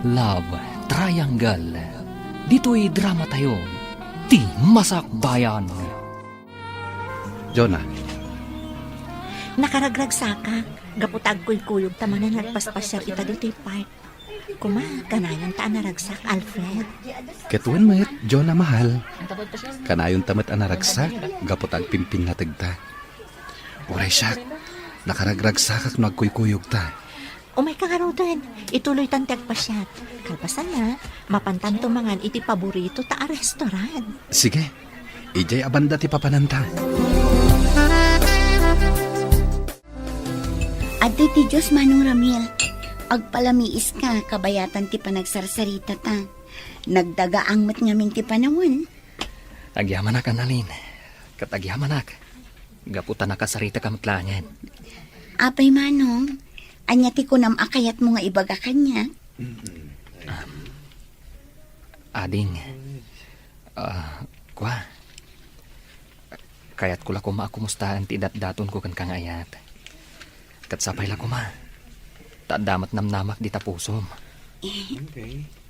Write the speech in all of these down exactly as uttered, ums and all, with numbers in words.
Love Triangle. Ditoy dramatayo, ti Masakbayan. Jonah. Nakaragragsakak, gapu ta agkuykuyogta manen nga agpaspasiar ita ditoy park. Kuma, kanayonta a naragsak, Alfred. Ket wen met, Jonah mahal. Kanayonta met a naragsak, gapu ta agpimpinnategta. Uray siak, nakaragragsakak no agkuykuyogta. Umayka ngaruden, ituloytan ti agpasiar. Kalpasanna, mapantanto mangan iti paboritota a restaurant. Sige, idiay a banda ti papananta. Adtoy ti Dios, Manong Ramil. Agpalamiiska, kabayatan ti panagsarsaritata. Nagdagaang met ngamin ti panawen. Agyamanak, Annalyn. Ket agyamanak. Gapu ta nakasaritaka met laengen. Apay, Manong, ania ti kunam a kayatmo nga ibaga kaniak? Ading, ah, kua, kayatko la koma a kumustaen ti idatdatonko kenka nga ayat. Ket sapay la koma, ta adda met namnamak dita pusom.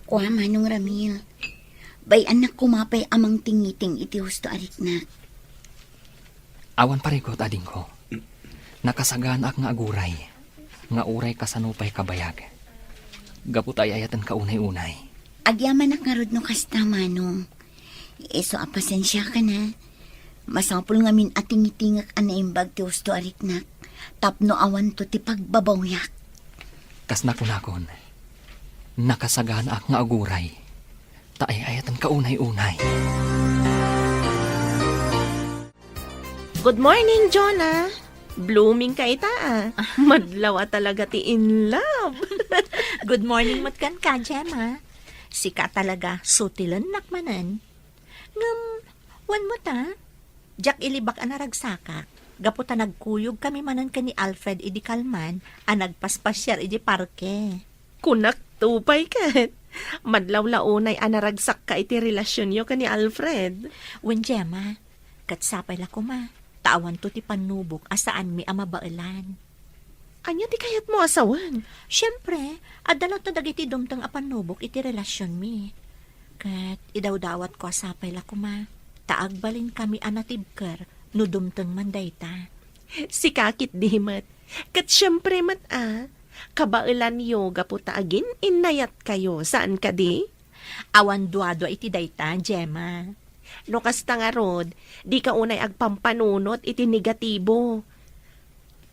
Kua, Manong Ramil, bay-annak koma pay a mangtingiting iti husto a riknak. Awan parigot, adingko. Nakasaganaak nga aguray, nga uray kasano pay kabayag. Gapu ta ay-ayatenka unay-unay. Agyamanak ngarud no kasta, Manong. Isu a pasensiakan, a. Masapul ngamin a tingitingek a naimbag ti husto a riknak, tapno awanto ti pagbabawiak. Kas nakunakon, nakasaganaak nga aguray, ta ay-ayatenka unay-unay. Good morning, Jonah. Blooming ka ita, a. Madlaw a talaga ti in love. Good morning met kenka, Gemma. Sika talaga, sutilennak manen. Ngem, wen met, a? Diak ilibak a naragsakak, gapu ta nagkuyogkami manen ken ni Alfred idi kalman a nagpaspasiar idi parke. Kunak to pay ket, madlaw la unay a naragsakka iti relasionyo ken ni Alfred. Wen, Gemma, ket sapay la koma, ta awanto ti pannubok a saanmi a mabaelan. Ania ti kayatmo a sawen? Siempre, adda latta dagiti dumteng a pannubok iti relasionmi. Ket idawdawatko a sapay la koma, ta agbalinkami a natibker no dumteng man dayta. Sika ketdi met. Ket siempre met, a, kabaelanyo gapu ta agin-innayatkayo, saan kadi? Awan duadua iti dayta, Gemma. No kasta ngarud, dika unay agpampanunot iti negatibo.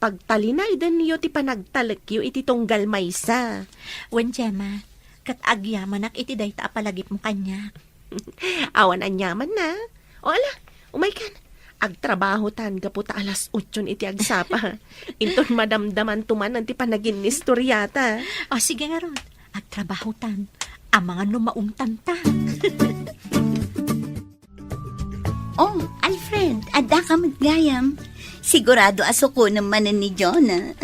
Pagtalinaydenyo ti panagtalekyo iti tunggal maysa. Wen, Gemma, ket agyamanak iti dayta a palagipmo kaniak. Awan aniamanna. O ala, umaykan. Agtrabahotan gapu ta alas otson iti agsapa. Inton madamdamanto manen ti panaginnistoriata. O, sige ngarud. Agtrabahotan. Amangan no maungtanta. Oh, Alfred, addaka met gayam. Sigurado a sukonem manen ni Jonah.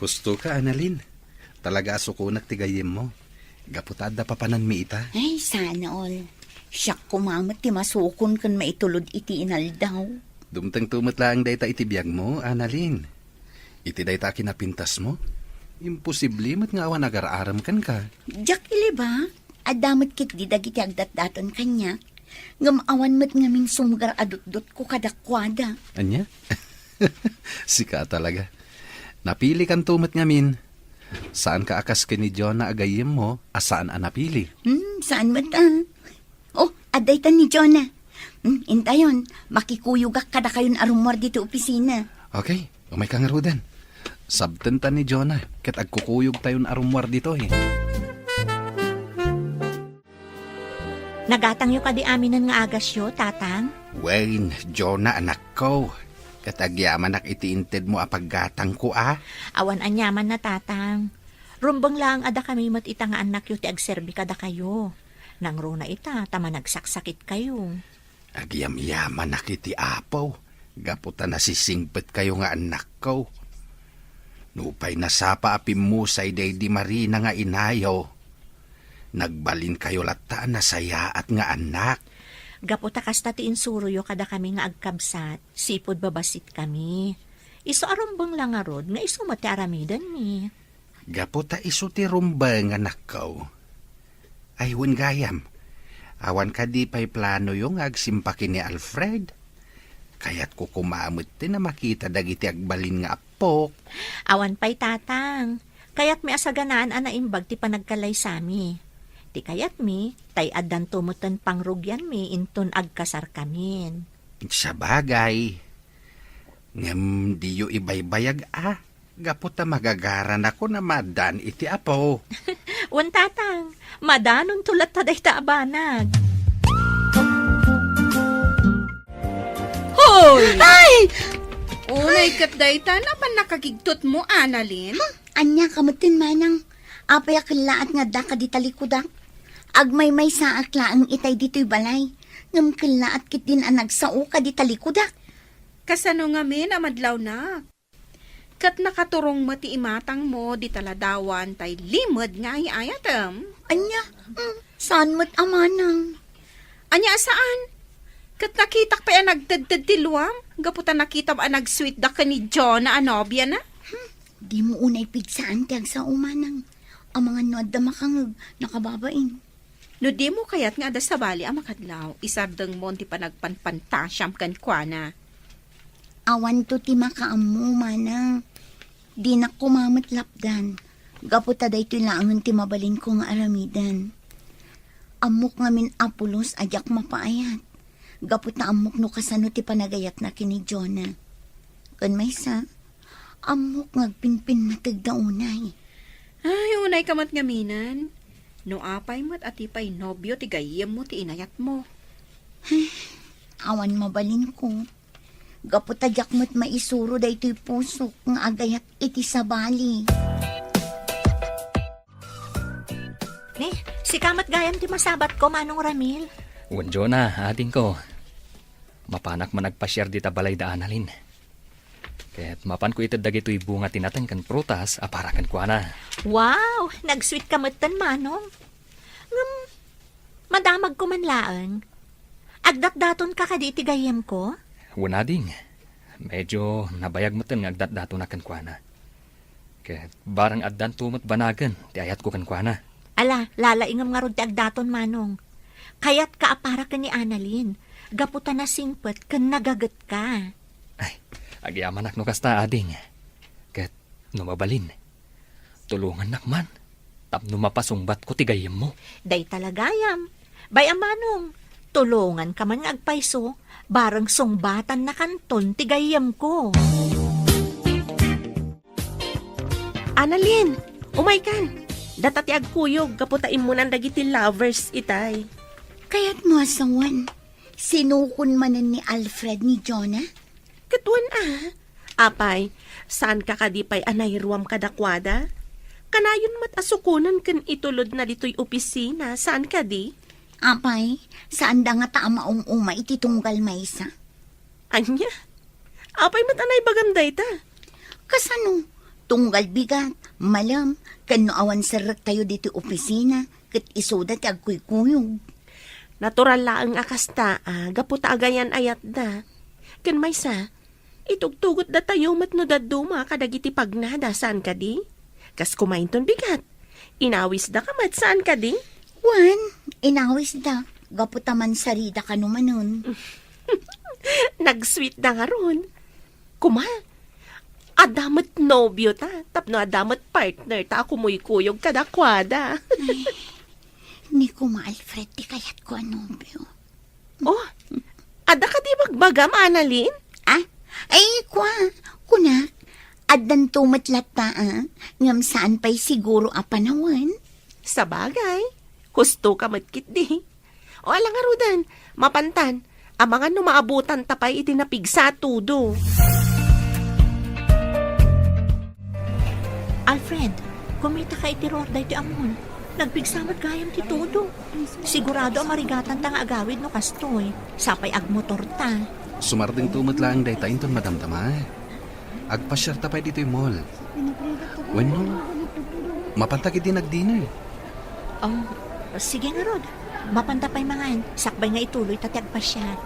Husto ka, Annalyn. Talaga a sukonak ti gayyemmo. Gapu ta adda papananmi ita. Ay, sana all. Siak koma met ti masukon ken maitulod iti inaldaw. Dumtengto met laeng dayta iti biagmo, Annalyn. Iti dayta a kinapintasmo, imposible met nga awan agar-arem kenka. Diak ilibak, adda met ketdi dagiti agdatdaton kaniak, ngem awan met ngamin sumgar a dutdotko kadakuada. Ania? Sika talaga. Napilikanto met ngamin. Saanka a kas ken ni Jonah a gayyemmo a saan a napili. Hmm, saan met, a? Oh, adda ita ni Jonah. Hmm, intayon, makikuyogak kadakayon a rummuar ditoy opisina. Okay, umayka ngaruden. Sabtenta ni Jonah, ket agkukuyogtayon a rummuar ditoy. Nagatangyo kadi aminen nga agasyo, Tatang? Wen, Jonah, anakko. Ket agyamanak iti intedmo a paggatangko, a? Awan aniamanna, Tatang. Rumbeng laeng a dakami met ita nga annakyo ti agserbi kadakayo. Nangruna ita ta managsaksakitkayo. Agyamyamanak iti Apo, gapu ta nasisingpetkayo nga annakko. Nupay nasapa a pimmusay daydi Marina nga inayo, nagbalinkayo latta a nasayaat nga annak. Gapu ta kasta ti insuroyo kadakami nga agkabsat, sipud babasitkami. Isu a rumbeng la ngarud nga isu met ti aramidenmi. Gapu ta isu ti rumbeng, anakko, Ay, wen gayam. Awan kadi pay planoyo nga agsimpa ken ni Alfred? Kayatko koma metten a makita dagiti agbalin nga appok. Awan pay, Tatang. Kayatmi a saganaan a naimbag ti panagkalaysami. Ti kayatmi, tay addanto metten pangrugianmi inton agkasarkamin. Sabagay. Ngem diyo ibaybayag a, gapu ta magagaranakon a maaddaan iti apo. Wen, Tatang, madanonto latta dayta a banag. Hoy! Ay! Unay ket dayta, napan nakagigtutmo, Annalyn? Ania ka metten, Manang? Apay a kellaat nga addaka dita likudak? Agmaymaysaak laeng itay ditoy balay, ngem kellaat ketdin a nagsaoka dita likudak. Kasano ngamin a madlawnak? Ket nakaturong met ti imatangmo dita ladawan tay limed nga ay-ayatem. Ania? Mm, saan met a manang? Ania a saan? Ket nakitak pay a nagtedted ti luam, gapu ta nakitam a nagsweetda ken ni Jonah a nobiana. Hmm, dimo unay pigsaan ti agsao, manang. Amangan no adda makangeg, nakababain. No dimo kayat nga adda sabali a makadlaw, isardengmon ti panagpanpantasiam kenkuana. Awanto ti makaammo, manang. Dinak koma met lapdan, gapu ta daytoy laengen ti mabalinko nga aramiden. Ammok ngamin a pulos a diak mapaayat, gapu ta ammok no kasano ti panagayatna ken ni Jonah. Ken maysa, ammok nga agpinpinnategda unay. Ay, unay ka met ngaminen. No apay met a ti pay nobio ti gayyemmo ti inayatmo. Awan mabalinko. Gapu ta diak met maisuro daytoy pusok nga agayat iti sabali. Ni, sika met gayam ti masabatko, Manong Ramil. Wen, Jonah, adingko. Mapanak man agpasiar dita balay da Annalyn. Ket mapanko ited dagitoy bunga ti nateng ken prutas a para kenkuana. Wow! Nagsweet ka metten, Manong. Ngem, madamagko man laeng. Agdatdatonka kadi iti gayyemko? Wen, ading. Medyo nabayag metten nga agdatdatonak kenkuana. Ket barang addanto met banagen ti ayatko kenkuana. Ala, lalaingem ngarud ti agdaton, Manong. Kayatka a para ken ni Annalyn, gapu ta nasingpet ken nagagetka. Ay, agyamanak no kasta, ading. Ket no mabalin, tulongannak man tapno mapasungbatko ti gayyemmo. Dayta la gayam. Bay-am, Manong, tulonganka man nga agpayso, bareng sungbatannakanton ti gayyemko. Annalyn, umaykan! Data ti agkuyog gapu ta immunan dagiti lovers itay. Kayatmo a sawen, sinukon manen ni Alfred ni Jonah? Ket wen a. Apay, saanka kadi pay a nairuam kadakuada? Kanayon met a sukonen ken itulodna ditoy opisina, saan kadi? Apay, saanda ngata a maum-uma iti tunggal maysa? Ania? Apay met a naibagam dayta? Kasano? Tunggal bigat, malem, ken no awan serrektayo ditoy opisina, ket isuda ti agkuykuyog. Natural laeng a kasta, a, gapu ta agayan-ayatda. Ken maysa, itugtugotdatayo met no dadduma kadagiti pagnada, saan kadi? Kas koma inton bigat, inawisda ka met, saan kadi? Wen, inawisda, gapu ta mansarida kano manen. Nagsweetda ngarud. Kuma, adda met nobio ta, tapno adda met partner ta a kumuykuyog kadakuada. Ay, ni Kuma Alfred ti kayatko a nobio. Oh, adda kadi bagbagam, Annalyn? Ah? Ay, kua, kunak, addanto met latta, a, ngem saan pay siguro a panawen. Sabagay, husto ka met ketdi. O, ala ngaruden, mapantan, amangan no maabutanta pay iti napigsa a tudo. Alfred, kumitaka iti ruar daytoy a mall. Nagpigsa met gayam ti tudo. Sigurado a marigatanta nga agawid no kastoy. Sapay agmotorta. Sumardengto met laeng dayta inton madamdama. Agpasiarta pay ditoy mall. Wenno, mapanta ketdi nag-dinner. Oh, sige ngarud. Mapanta pay mangan. Sakbay nga ituloyta ti agpasiar.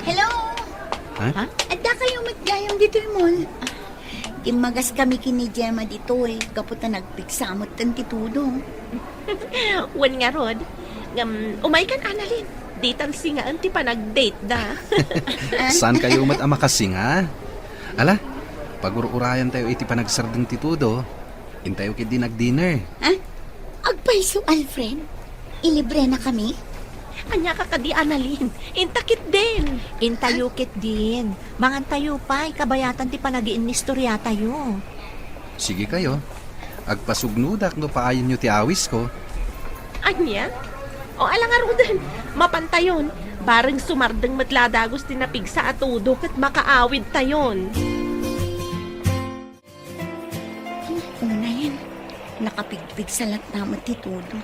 Hello! Ha? Ha? Adda kayo met gayam ditoy mall. Immagas kami ken ni Gemma ditoy, gapu ta nagpigsa metten ti tudo. Wen ngarud, ngem umaykan, Annalyn. Ditan singaen ti panagdate da. Saan kayo met a makasinga? Ala, pagur-urayan tayo iti panagsardeng ti tudo. Intayo ketdi nag-dinner. Ha? Agpayso, Alfred? Ilibre na kami? Ania ka kadi, Annalyn? Inta ketdin. Intayo ketdin. Mangan tayo pay, kabayatan ti panagiinnistorya tayo. Sige kayo. Agpasugnodak no paayenyo ti awisko. Ania? O, ala ngaruden, mapantayon. Bareng sumardeng met la dagus ti napigsa a tudo ket makaawidtayon. Unayen, nakapigpigsa latta met ti tudo.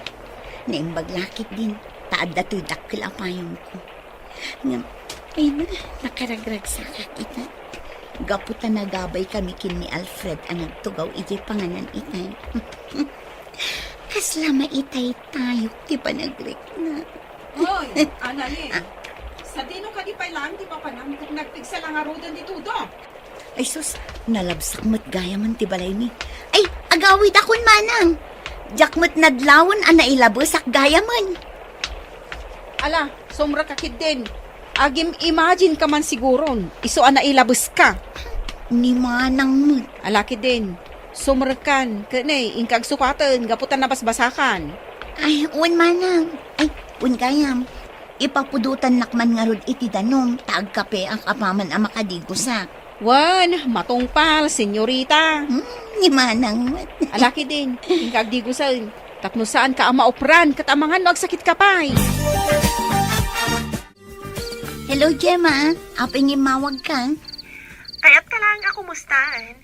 Naimbag la ketdin, ta adda toy dakkel a payongko. Ngem, ay na, nakaragragsakak ita. Gapu ta nagabay kami ken ni Alfred a nagtugaw idiay panganan itay. Kasla maitaytayok ti panagrikna. Hoy, Annalyn, sadino kadi pay laeng ti papanam ket nagpigsa la ngaruden ti tudo? Ay sus, nalabsak met gayamen ti balaymi. Ay, agawidakon manang. Diak met nadlawen a nailabesak gayamen. Ala, sumrekka ketdin. Agim-imagine ka man siguron, isu a nailabeska. Ni manang met. Ala ketdin, sumrekkan, ket ne, inka agsukaten gapu ta nabasbasakan. Ay, wen manang. Ay, wen gayam. Ipapudotannak man ngarud iti danum, ta agkapeak apaman a makadigusak. Wen, matungpal, senyorita. Hmm, ni manang met. Ala ketdin, inka agdigusen, tapno saanka a maupran ket amangan no agsakitka pay. Hello, Gemma. Apay nga immawagka? Kayatka laeng a kumustaen.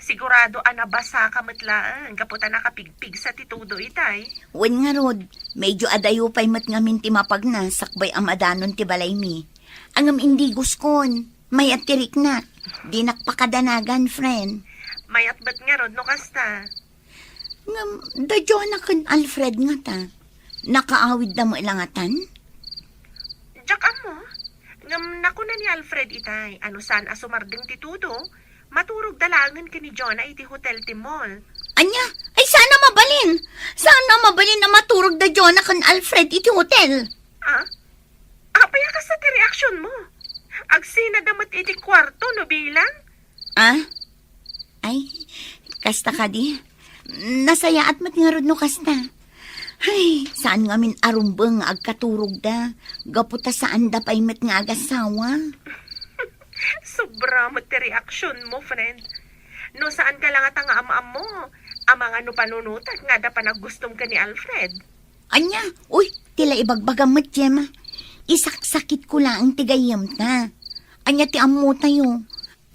Sigurado a nabasaka met laeng gapu ta nakapigpigsa ti tudo itay. Wen ngarud, medyo adayo pay met ngamin ti mapagna sakbay a madanon ti balaymi. Ngem indiguskon, mayat ti riknak. Dinak pakadanagan, friend. Mayat met ngarud no kasta. Ngem, da Jonah ken Alfred ngata, nakaawidda met la ngatan? Diak ammo. Ngem nakuna ni Alfred itay a no saan a sumardeng ti tudo, maturogda laengen ken ni Jonah iti hotel ti mall. Ania? Ay, saan a mabalin? Saan a mabalin a maturogda Jonah ken Alfred iti hotel? Ah? Apay a kasta ti reaksionmo? Agsinada met iti kuarto no bilang? Ah? Ay, kasta kadi. Nasayaat met ngarud no kasta. Ay, saan ngamin a rumbeng nga agkaturogda, gapu ta saanda pay met nga agasawa. Sobra met ti reaksionmo, friend. No saanka la ngata nga am-ammo, amangan no panunotek nga adda panaggustom ken ni Alfred. Ania? Uy, ti la ibagbagam met, Gemma. Isaksakitko laeng ti gayyemta. Ania ti ammotayo?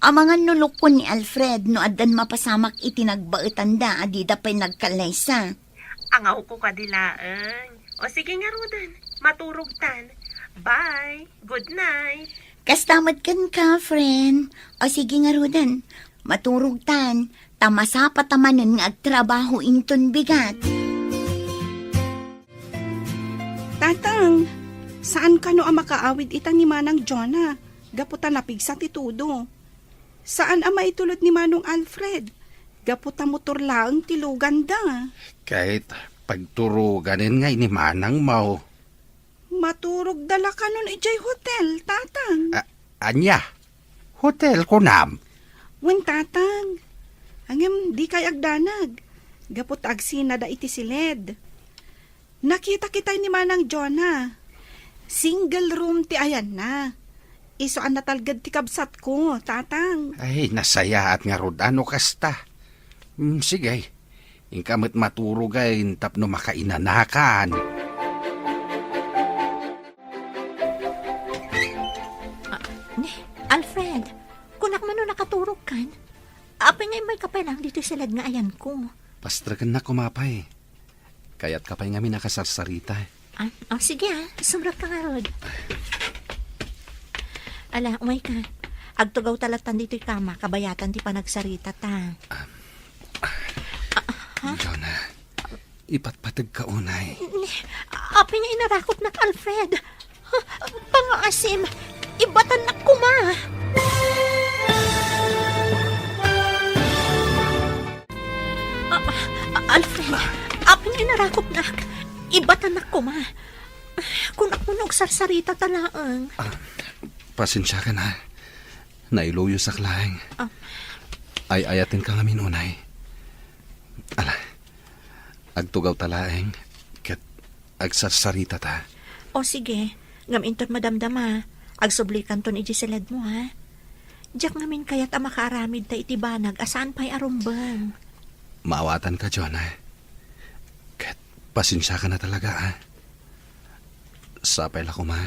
Amangan no lukkon ni Alfred no addan mapasamak iti nagbaetanda a dida pay nagkallaysa. Angawko kadi laeng. O sige ngaruden, maturogtan. Bye. Good night. Kasta met kenka, friend. O sige ngaruden, maturogtan. Ta masapata manen nga agtrabaho inton bigat. Tatang, saan kano a makaawid ita ni Manang Jonah? Gapu ta napigsa ti tudo. Saan a maitulod ni Manong Alfred, gapu ta motor laeng ti luganda. Ket pagturoganen ngay ni manangmo. Maturogda la kanon idiay hotel, Tatang. A-, ania? Hotel, kunam? Wen, Tatang. Ngem, dikay agdanag. Gapu ta agsinada iti siled. Nakitak itay ni Manang Jonah. Single room ti ayanna. Isu a natalged ti kabsatko, Tatang. Ay, nasayaat ngarud a no kasta. Mm, sige. Inka met maturogen tapno makainanakan. Ah, ne, Alfred, kunak man no nakaturogkan? Apay nga immayka pay laeng ditoy siled nga ayanko? Pastrekennak koma pay. Kayatka pay ngamin a kasarsarita. Ah, oh, sige ah. Sumrekka ngarud. Ala, umayka. Agtugawta lattan ditoy kama, kabayatan ti panagsaritata. Ah, ha? Jonah, ipatpategka unay. Apay nga inarakotnak, Alfred? Pangaasim, ibatannak koma. A-, Alfred, apay nga inarakupnak? Ibatanak koma. Kunak no agsarsarita ta laeng. Ah, pasensiakan, ha. Nailuyosak laeng. Ah. Ay-ayatenka ngamin unay. Ala, agtugawta laeng, ket agsarsaritata. O sige, ngem inton madamdama, agsublikanton idiay siledmo, ha? Diak ngamin kayat a makaaramidta iti banag a saan pay a rumbeng. Maawatanka, Jonah. Ket pasensiakan a talaga, a. Sapay la koma,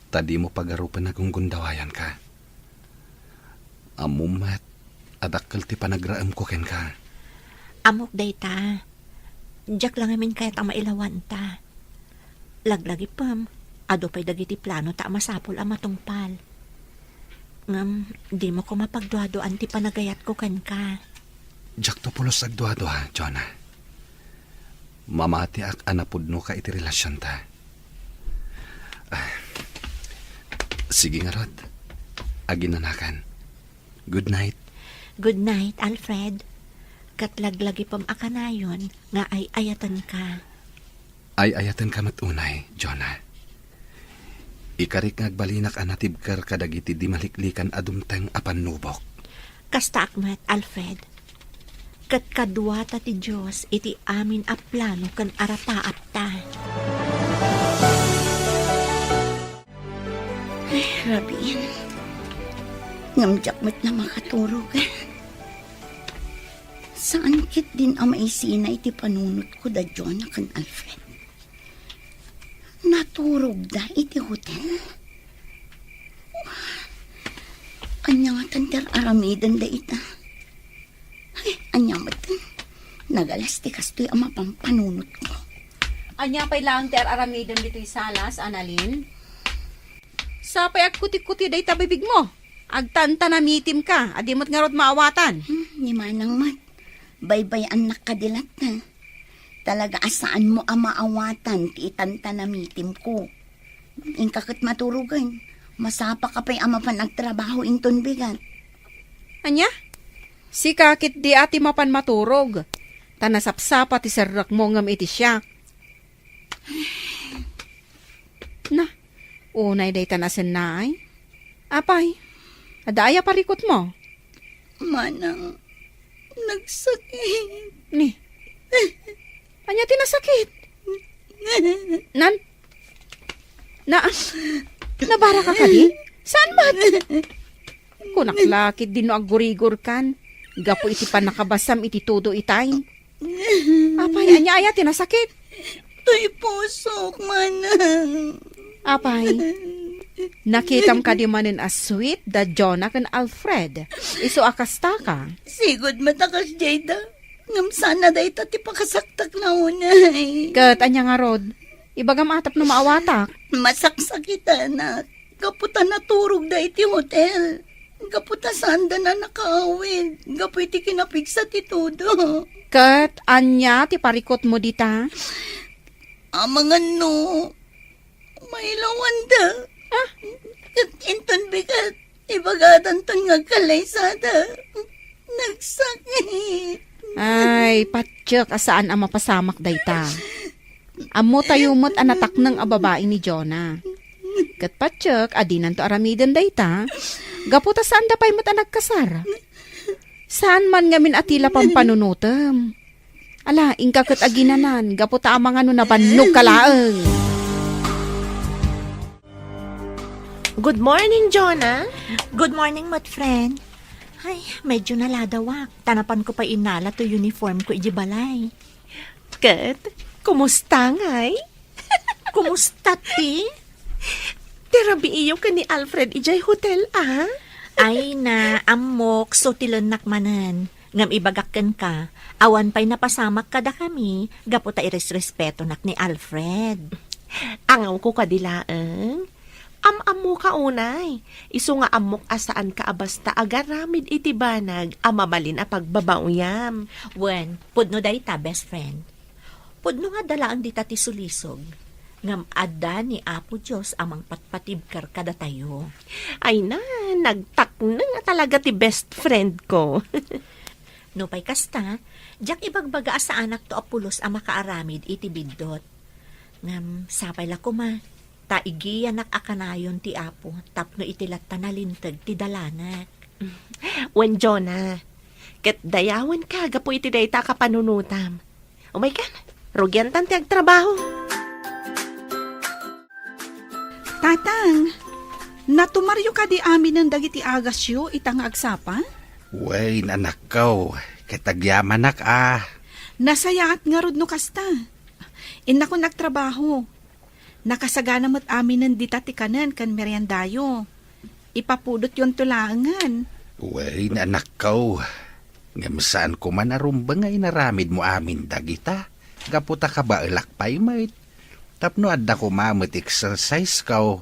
ta dimo pagarupen a gunggundawayanka. Ammom met a dakkel ti panagraemko kenka. Ammok dayta. Diak la ngamin kayat a mailawanta. Laglagipem, adu pay dagiti planota a masapul a matungpal. Ngem, dimo koma pagduaduaan ti panagayatko kenka. Diakto pulos agduadua, Jonah. Mamatiak a napudnoka iti relasionta. Ah, sige ngarud, aginanakan. Good night. Good night, Alfred. Ket laglagipem a kanayon nga ay-ayatenka. Ay-ayatenka met unay, Jonah. Ikarik nga agbalinak a natibker kadagiti di maliklikan a dumteng a pannubok. Kastaak met, Alfred. Ket kaduata ti Dios iti amin a plano ken arapaatta. Ay, rabiin. Ngem diak met la makaturog. Saan ketdin a maisina iti panunotko da Jonah ken Alfred. Naturogda iti hotel? Ania ngatan ti ar-aramidenda ita? Ay, ania met? Nagalas ti kastoy a mapan panunotko. Ania pay laeng ti ar-aramidem ditoy salas, Annalyn? Sapay agkutikuti dayta bibigmo. Agtantanamitimka, a di met ngarud maawatan. Hmm, ni Manang met. Baybay-annak kadi latta. Talaga a saanmo a maawatan ti itantanamitimko. Inka ket maturogen. Masapaka pay a mapan agtrabaho inton bigat. Ania? Sika ketdi a ti mapan maturog. Ta nasapsapa ti serrekmo ngem iti siak. Na, unay dayta nasennaay. Apay, adda aya parikutmo? Manang, nagsakit. Ni, ania ti nasakit? Nan, na, nabaraka kadi? Saan met? Kunak la ketdi no aggurigorkan, gapu iti pannakabasam iti todo itay. Apay, ania aya ti nasakit? Toy pusok, Manang. Apay, nakitam kadi manen a sweet da Jonah ken Alfred? Isu a kastaka. Sigud met a kasdiay da. Ngem saan a dayta ti pakasaktak la unay. Ket ania ngarud? Ibagam a tapno maawatak. Masaksakitanak. Gapu ta naturogda iti hotel. Gapu ta saanda a nakaawid. Gapu iti kinapigsa ti todo. Ket ania ti parikutmo dita? Amangan no mailawanda. Ah? Ket inton bigat, ibagadanton nga agkalaysada. Nagsakit. Ay, patiek a saan a mapasamak dayta. Ammotayo met a natakneng a babai ni Jonah. Ket patiek a dinanto aramiden dayta, gapu ta saanda pay met a nagkasar. Saan man ngamin a ti la pampanunotem. Ala, inka ket aginanan, gapu ta amangan no nabannogka laeng. Good morning, Jonah. Good morning, met friend. Ay, medyo naladawak. Ta napanko pay inala toy uniformko idiay balay. Ket, kumusta ngay? Kumusta ti? Ti rabiiyo ken ni Alfred idiay hotel, a? Ay na, ammok, sutilennak manen. Ngem ibagak kenka, awan pay napasamak kadakami gapu ta iresrespetonak ni Alfred. Angawko kadi laeng. Am-ammoka unay, isu nga ammok a saanka a basta agaramid iti banag a mabalin a pagbabaoyam. Wen, pudno dayta, best friend. Pudno nga adda laeng dita ti sulisog, ngem adda ni Apo Dios a mangpatpatibker kadatayo. Ay na, nagtakneng a talaga ti best friend ko. Nupay kasta, diak ibagbaga a saanakto a pulos a makaaramid iti biddut. Ngem sapay la koma, ta igiyanak a kanayon ti Apo tapno iti latta nalinteg ti dalanak. Wen, Jonah, ket dayawenka gapu iti dayta a kapanunotam. Umaykan, rugiantan ti agtrabaho. Tatang, natumaryo kadi aminen dagiti agasyo ita nga agsapa? Wen, anakko, ket agyamanak a. Nasayaat ngarud no kasta. Innakon agtrabaho. Nakasagana met aminen dita ti kanen ken meriendayo. Ipapudotyonto laengen. Wen, anakko. Ngem saan koma a rumbeng nga inaramidmo amin dagita, gapu ta kabaelak pay met. Tapno adda koma met exercise-ko.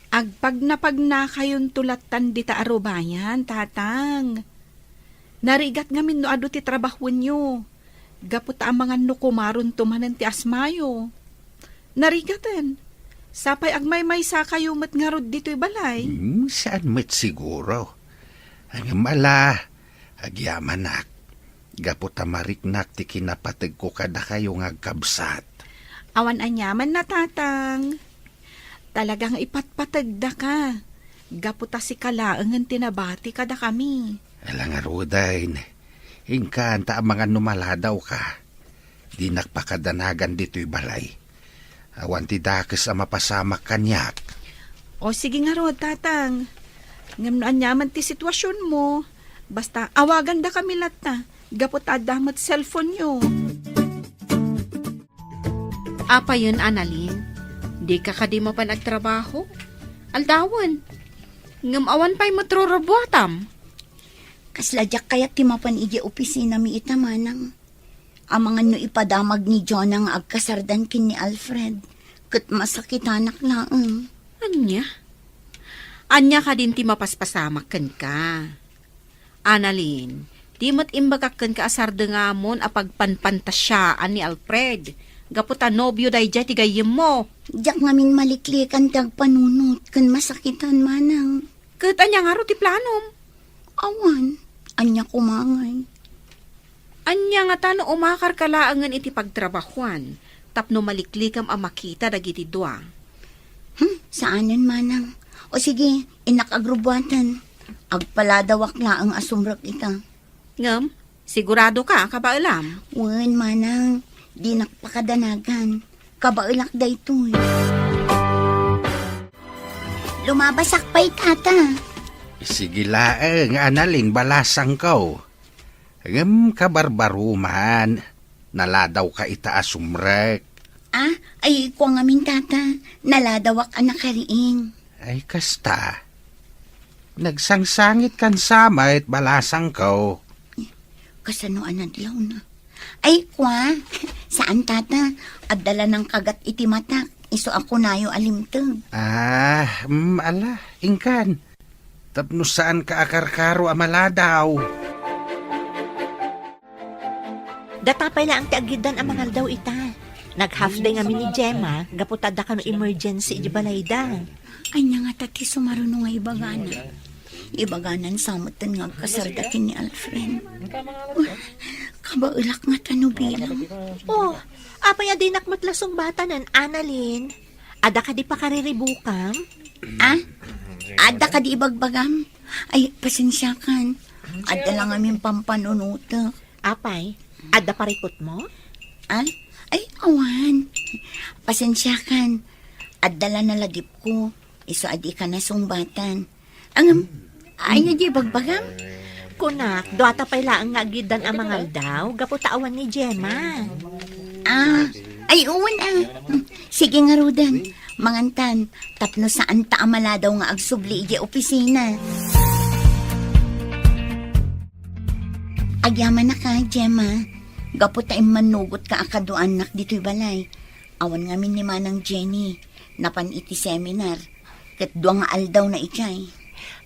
Agpagnapagnakayonto lattan dita a rubayan, Tatang. Narigat ngamin no adu ti trabahoenyo, gapu ta amangan no kumaronto manen ti asmayo. Narigaten, sapay agmaymaysakayo met ngarud ditoy balay. Hmm, saan met siguro. Ngem ala, agyamanak, gapu ta mariknak ti kinapategko kadakayo nga agkabsat. Awan aniaman a, Tatang. Talagang ipatpategdaka, gapu ta sika laengen ti nabati kadakami. Ala ngaruden, inkan ta amangan no maladawka. Dinak pakadanagan ditoy balay. Awan ti dakes a mapasamak kaniak. O, sige ngarud, Tatang. Ngem no aniaman ti situasionmo, basta awagandakami latta, gapu ta adda met cellphone-yo. Apayen, Annalyn? Dika kadi mapan agtrabaho? Aldawen. Ngem awan pay met rurubbuatam. Kasla diak kayat ti mapan idiay opisinami ita, manang. Amangan no ipadamag ni Jonah nga agkasardan ken ni Alfred, ket masakitanak laeng. Ania? Ania kadin ti mapaspasamak kenka? Annalyn, di met imbagak kenka a sardengamon a pagpanpantasiaan ni Alfred, gapu ta nobio daydiay ti gayyemmo. Diak ngamin maliklikan ti agpanunot ken masakitan, manang. Ket ania ngarud ti planom? Awan, ania koma ngay? Ania ngata no umakarka laengen iti pagtrabahuan tapno maliklikam a makita dagiti dua? Hmm, saanen, manang. O sige, innak agrubbuaten. Agpaladawak laeng a sumrek ita. Ngem, siguradoka a kabaelam? Wen, manang. Dinak pakadanagan. Kabaelak daytoy. Lumabasak pay, tata. Sige laeng, Annalyn, balasangko. Ngem kabarbaruman, naladawka ita a sumrek. Ah, ay, kua ngamin, tata. Naladawak a nakariing. Ay, kasta. Nagsangsangitkan sa met, balasangko. Kasano a nadlawna? Ay, kua, saan, tata. Adda la nangkagat iti matak. Isu a kunayo a limteg. Ah, mm, ala, inkan. Tapno saanka a karkaro a maladaw. Data pay laeng ti aggiddan a mangaldaw ita. Nag-half day ngamin ni Gemma, gapu ta adda kano emergency iti balayda. Ania ngata ti sumaruno nga ibagana? Ibaganan sa metten nga agkasarda ken ni Alfred. Uy, kabaelak ngata no bilang. Oh, apay a dinak met la sungbatanen, Annalyn? Adda kadi pakariribukam? Ah? Adda kadi ibagbagam? Ay, pasensiakan. Adda la ngamin pampanunotek. Apay, adda parikutmo? Ah? Ay, awan. Pasensiakan. Adda la nalagipko. Isu a dika nasungbatan. Ngem, ania ti ibagbagam? Kunak, duata pay laeng nga aggiddan a mangaldaw, gapu ta awan ni Gemma. Ah, ay, wen, ah. Sige ngaruden, mangantan, tapno saanta a maladaw nga agsubli idiay opisina. Agyamanak, Gemma, gapu ta immannugotka a kaduaannak ditoy balay. Awan ngamin ni Manang Jenny, napan iti seminar, ket dua nga aldawna idiay.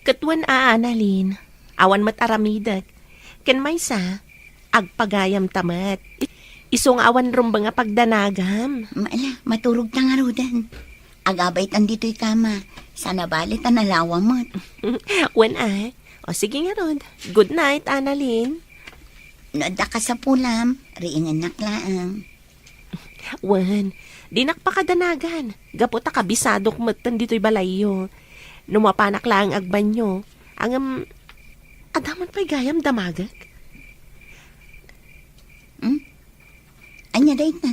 Ket wen a, Annalyn, awan met aramidek. Ken maysa, agpagayamta met. Isu nga awan rumbeng a pagdanagam. Ala, maturogta ngaruden. Agabaytan ditoy kama. Saan a bale ta nalawa met. Wen a. O sige ngarud. Good night, Annalyn. No adda kasapulam, riingennak laeng. Wen, dinak pakadanagan. Gapu ta kabisadok metten ditoy balayyo. No mapanak laeng agbanyo. Ngem, adda man pay gayam damagek? Hmm? Ania dayta?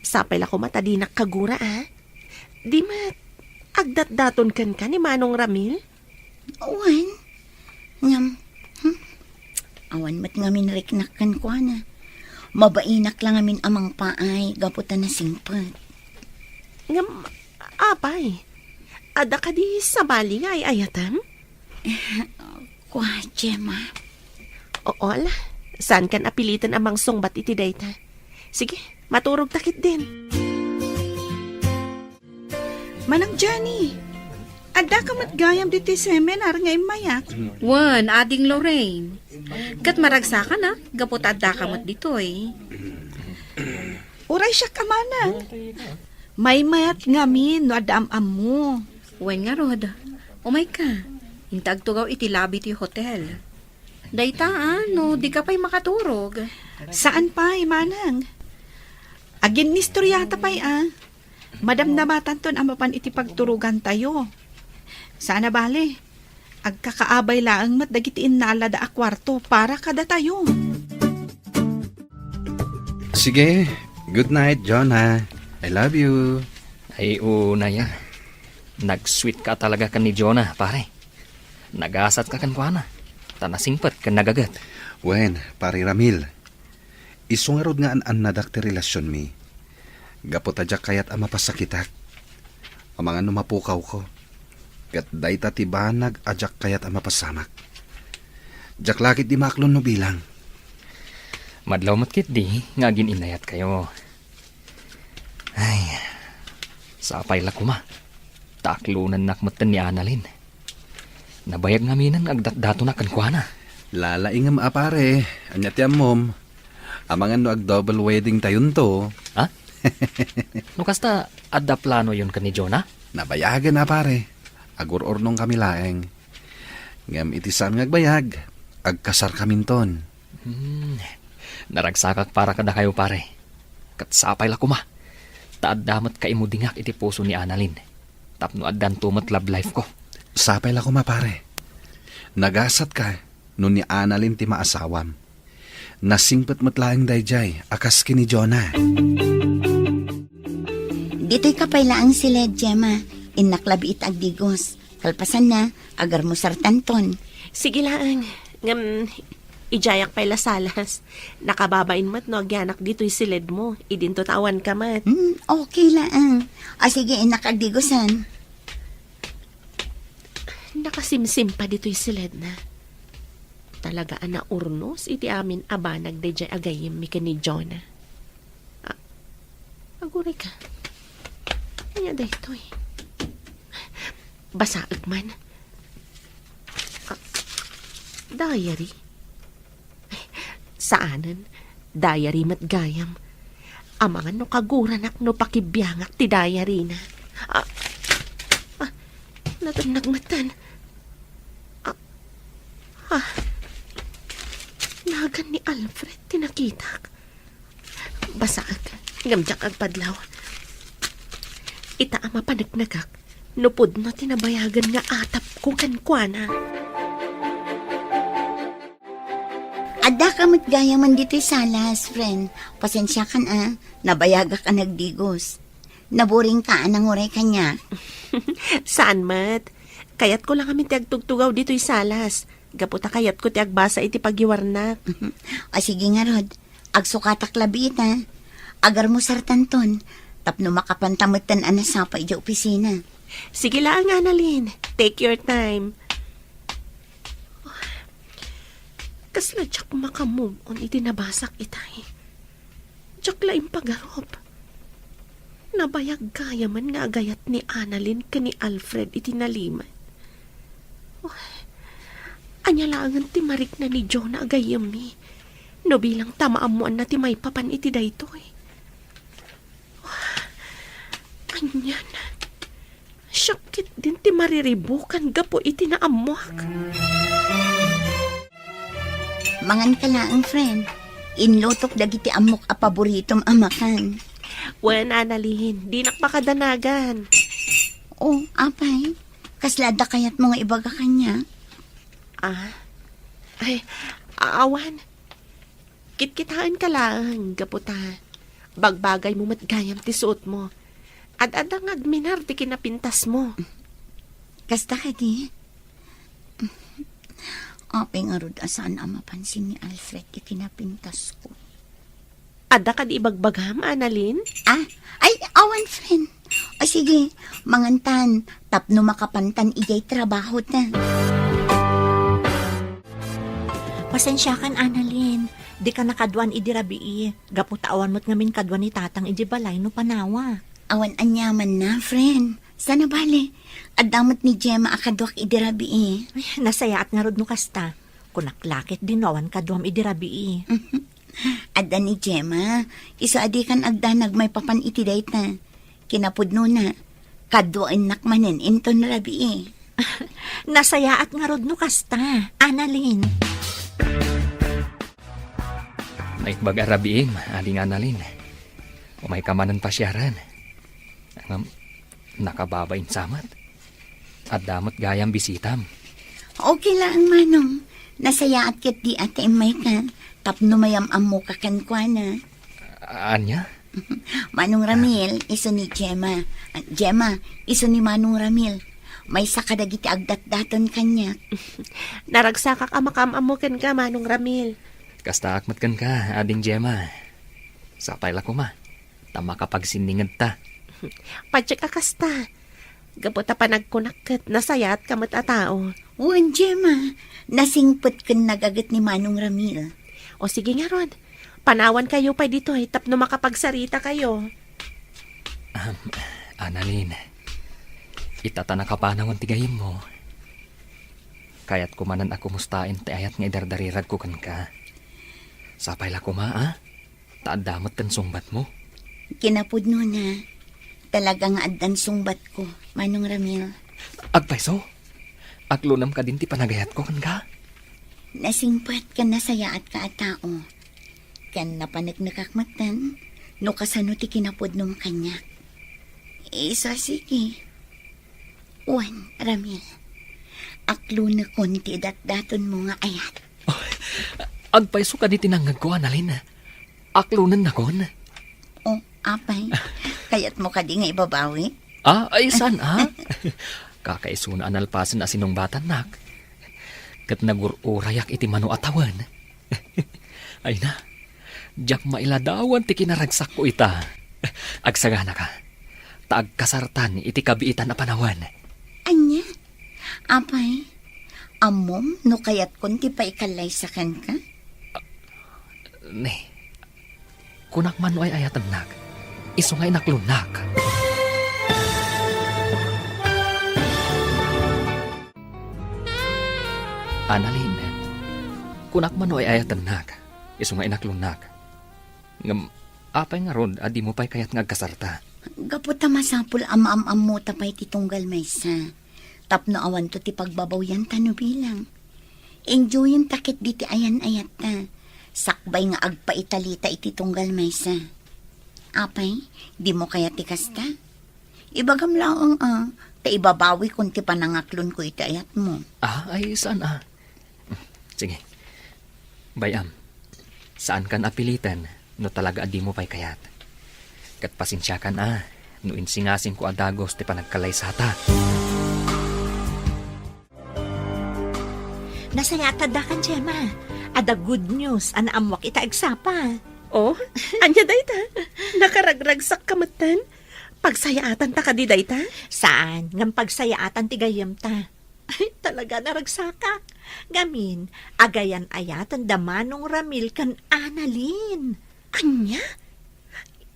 Sapay la koma ta dinak kagura, a? Di met, agdatdaton kenka ni Manong Ramil? Wen. Ngem, hmm? Awan met ngamin riknak kenkuana. Mabainak la ngamin a mangpaay gapu ta nasingpet. Ngem, apay, adda kadi sabali nga ay-ayatem? Kua, Gemma. Oo, ala. Saankan a piliten a mangsungbat iti dayta. Sige, maturogta ketdin. Manang Jenny, addaka met gayam ditoy seminar nga immayak? Wen, Ading Lorraine. Ket maragsakanak, gapu ta addaka met ditoy. Uray siak a manang. Maymayat ngamin no adda am-ammo. Wen ngarud, umayka. Inta agtugaw iti lobby ti hotel. Dayta, a, no dika pay makaturog. Saan pay, manang. Aginnistoriata pay, a. Madamdamatanton a mapan iti pagturogantayo. Saan a bale, agkakaabay laeng met dagiti innalada a kuarto para kadatayo. Sige, good night, Jonah. I love you. Ay, unay a. Nag-sweet ka talaga ken ni Jonah, pare. Nagasatka kenkuana, ta nasingpet ken nagaget. Wen, Pare Ramil, isu ngarud nga an-annadak ti relasionmi. Gapu ta diak kayat a mapasakitak. Amangan no mapukawko. Ket dayta ti banag a diak kayat a mapasamak. Diak la ketdi maaklon no bilang. Madlaw met ketdi nga agin-innayatkayo. Ay, sapay la koma. Ta aklonennak metten ni Annalyn. Nabayag ngaminen nga agdatdatonak kenkuana. Lalaingem a pare, ania ti ammom? Amangan no ag-double wedding tayonto. Ha? No kasta, adda planoyon ken ni Jonah? Nabayagen a pare. Agur-urnongkami laeng. Ngem iti saan nga agbayag, agkasarkaminton. Hmm. Naragsakak para kadakayo, pare. Ket sapay la koma. Ta adda met kaimudingak iti puso ni Annalyn. Tapno addanto met love life ko. Sapay la koma, pare. Nagasatka no ni Annalyn ti maasawam. Nasingpet met laeng daydiay a kas ken ni Jonah. Ditoyka pay laeng siled, Gemma. Innak labi ita agdigos. Kalpasanna, agarmusartanton. Sige laeng. Ngem, idiayak pay la salas. Nakababain met no agyanak ditoy siledmo. Idinto ta awanka met. Hmm, okay laeng. A, sige, innak agdigosan. Nakasimsim pa ditoy siledna. Talaga a naurnos iti amin a banag daydiay a gayyemmi ken ni Jonah. A-, aguray ka. Ania daytoy? Basaek man. A, diary? Saanen, diary met gayam. Amangan no kaguranak no pakibiangak ti diary na. A, a, natennag metten. A, a, nagan ni Alfred ti nakitak. Basaek, ngem diak agpadlaw. Ita a mapaneknekak, no pudno ti nabayagen nga atapko kenkuana. Addaka met gayamen ditoy salas, friend. Pasensiakan a, nabayagak a nagdigos. Naburingka a nanguray kaniak. Saan met. Kayatko la ngamin ti agtugtugaw ditoy salas. Gapu ta kayatko ti agbasa iti pagiwarnak. A, sige ngarud. Agsukatak labi ita. Agarmusartanton. Tapno makapanta metten a nasapa idiay opisina. Sige laeng, Annalyn. Take your time. Kasla diak maka-move on iti nabasak itay. Diak la impagarup. Nabayag gayamen nga agayat ni Annalyn ken ni Alfred iti nalimed. Oh, ania laengen ti marikna ni Jonah a gayyemmi no bilang ta maammoanna ti maipapan iti daytoy? Oh, anian? Siak ketdin ti mariribukan gapu iti naammoak. Mangan ka laeng, friend. Inlutok dagiti ammok a paboritom a makan. Wen, Annalyn, dinak makadanagan. Oh, apay, kasla adda kayatmo nga ibaga kaniak? Ah? Ay, awan. Kitkitaen ka laeng, gapu ta bagbagaymo met gayam ti suotmo. Ad-adda nga agminar ti kinapintasmo. Kasta kadi? Apay ngarud a saan a mapansin ni Alfred ti kinapintasko? Adda kadi ibagbagam, Annalyn? Ah, ay, awan, friend. O sige, mangantan, tapno makapantan idiay trabaho ta. Pasensiakan, Annalyn. Dika nakaduan idi rabii, gapu ta awan met ngamin kaduan ni Tatang idi balay no panawa. Awan aniamanna, friend. Sana bale, adda met ni Gemma a kaduak idi rabii. Ay, nasayaat ngarud no kasta. Kunak la ketdi no awan kaduam idi rabii. Adda ni Gemma, isu a dikan agdanag maipapan iti dayta. Kinapudnona, kaduaennak manen inton rabii. Nasayaat ngarud no kasta, Annalyn. Naimbag a rabiim, Ading Annalyn. Umayka manen pasiaran. Ngem, nakababain sa met. Adda met gayam bisitam. Okay laeng, Manong. Nasayaat ketdi a ta immayka tapno mayam-ammoka kenkuana. Ania? Manong Ramil, isu ni Gemma. Ah, Gemma, isu ni Manong Ramil. Maysa kadagiti agdatdaton kaniak. Naragsakak a makaam-ammo kenka, Manong Ramil. Kastaak met kenka, Ading Gemma. Sapay la koma ta makapagsinningedta. Patiek a kasta. Gapu ta panagkunak ket nasayaatka met a tao. Wen, Gemma, nasingpet ken nagaget ni Manong Ramil. O sige ngarud, panawankayo pay ditoy tapno makapagsarita kayo. Ahem, Annalyn, ita ta nakapanawan ti gayyemmo, kayatko manen a kumustaen ti ayat nga idardariragko kenka. Sapay la koma, a? Ta adda met ti sungbatmo. Kinapudnona, talaga nga addan sungbatko, Manong Ramil. Agpayso? Aklonem kadin ti panagayatko kenka? Nasingpet ken nasayaatka a tao. Ken napaneknekak metten no kasano ti kinapudnom kaniak. Isu a sige. Wen, Ramil, aklonekon ti datdatonmo nga ayat. Agpayso kadi ti nangngegko, Annalyn? Aklonennakon? O, apay, kayatmo kadi nga ibabawi? Ah, ay, saan, a? Kakaisuna a nalpasen a sinungbatannak. Ket nagur-urayak iti mano a tawen. Ay na, diak mailadawan ti kinaragsakko ita. Agsaganaka, ta agkasartan iti kabiitan a panawen. Ania? Apay, ammom no kayatkon ti paikallaysa kenka? Ne, kunak man no ay-ayatennak, isu nga inaklonnak. Annalyn, kunak man no ay-ayatennak, isu nga inaklonnak. Ngem, apay ngarud a dimo pay kayat nga agkasarta? Gapu ta masapul a maam-ammota pay ti tunggal maysa. Tapno awanto ti pagbabawianta no bilang. Enjoyenta ketdi ti ayan-ayatta. Sakbay nga agpaitalita iti tunggal maysa. Apay, dimo kayat ti kasta? Ibagam laeng a, ta ibabawikon ti panangaklonko iti ayatmo. Ah, ay, saan a? Sige. Bay-am, saankan a piliten no talaga a dimo pay kayat. Ket pasensiakan a, no insingasingko a dagus ti panagkallaysata. Nasayaat addakan, Gemma. Adda good news a naammoak ita agsapa. Oh, ania dayta? Nakaragragsakka metten? Pagsayaatanta kadi dayta? Saan, ngem pagsayaatan ti gayyemta. Ay, talaga, naragsakak. Ngamin, agayan-ayaten da Manong Ramil ken Annalyn. Ania?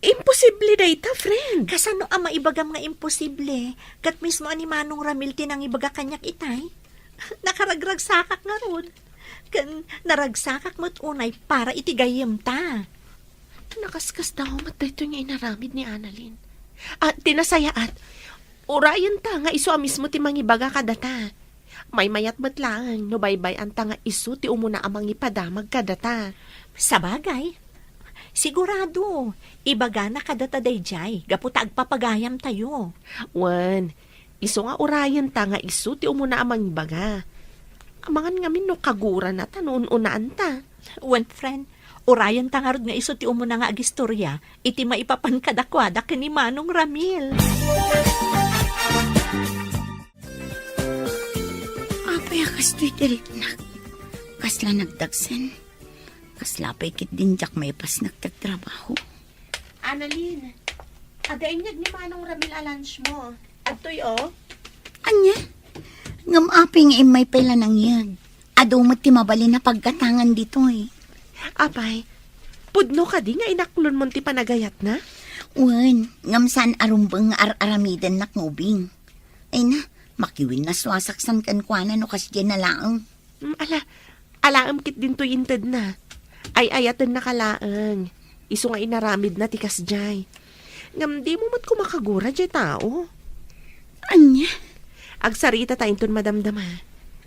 Imposible dayta, friend. Kasano a maibagam nga imposible? Ket mismo a ni Manong Ramil ti nangibaga kaniak itay. Nakaragragsakak ngarud. Ken naragsakak met unay para iti gayyemta. Nakaskasdaaw met daytoy nga inaramid ni Annalyn. Ah, ti nasayaat, urayenta nga isu a mismo ti mangibaga kadata. Maymayat met laeng no baybay-anta nga isu ti umuna a mangipadamag kadata. Sabagay, sigurado, ibagana kadata daydiay gapu ta agpapagayamtayo. Wen, isu nga urayenta nga isu ti umuna a mangibaga. Amangan ngamin no kagurana ta no un-unaanta. Wen, friend, urayenta ngarud nga isu ti umuna nga agistorya iti maipapan kadakuada ken ni Manong Ramil. Apay a kastoy ti riknak? Kasla nagdagsen. Kasla pay ketdin diak maipasnek ti agtrabaho. Annalyn, adda inyeg ni Manong Ramil a lunch mo. Adtoy, o. Ania? Ngem apay nga immay pay la nangyeg? Adu met ti mabalin a paggatangan ditoy. Apay, pudno kadi nga inaklonmon ti panagayatna? Wen, ngem saan a rumbeng nga ar-aramidennak nga ubing. Ay na, makiwin na suasak san kenkuana no kasdiay na laeng. Mm, ala, alaem ketdin toy intedna. Ay-ayatennaka laeng. Isu nga inaramidna ti kasdiay. Ngem dimo met koma kagura diay tao. Ania? Agsarita ta inton madamdama.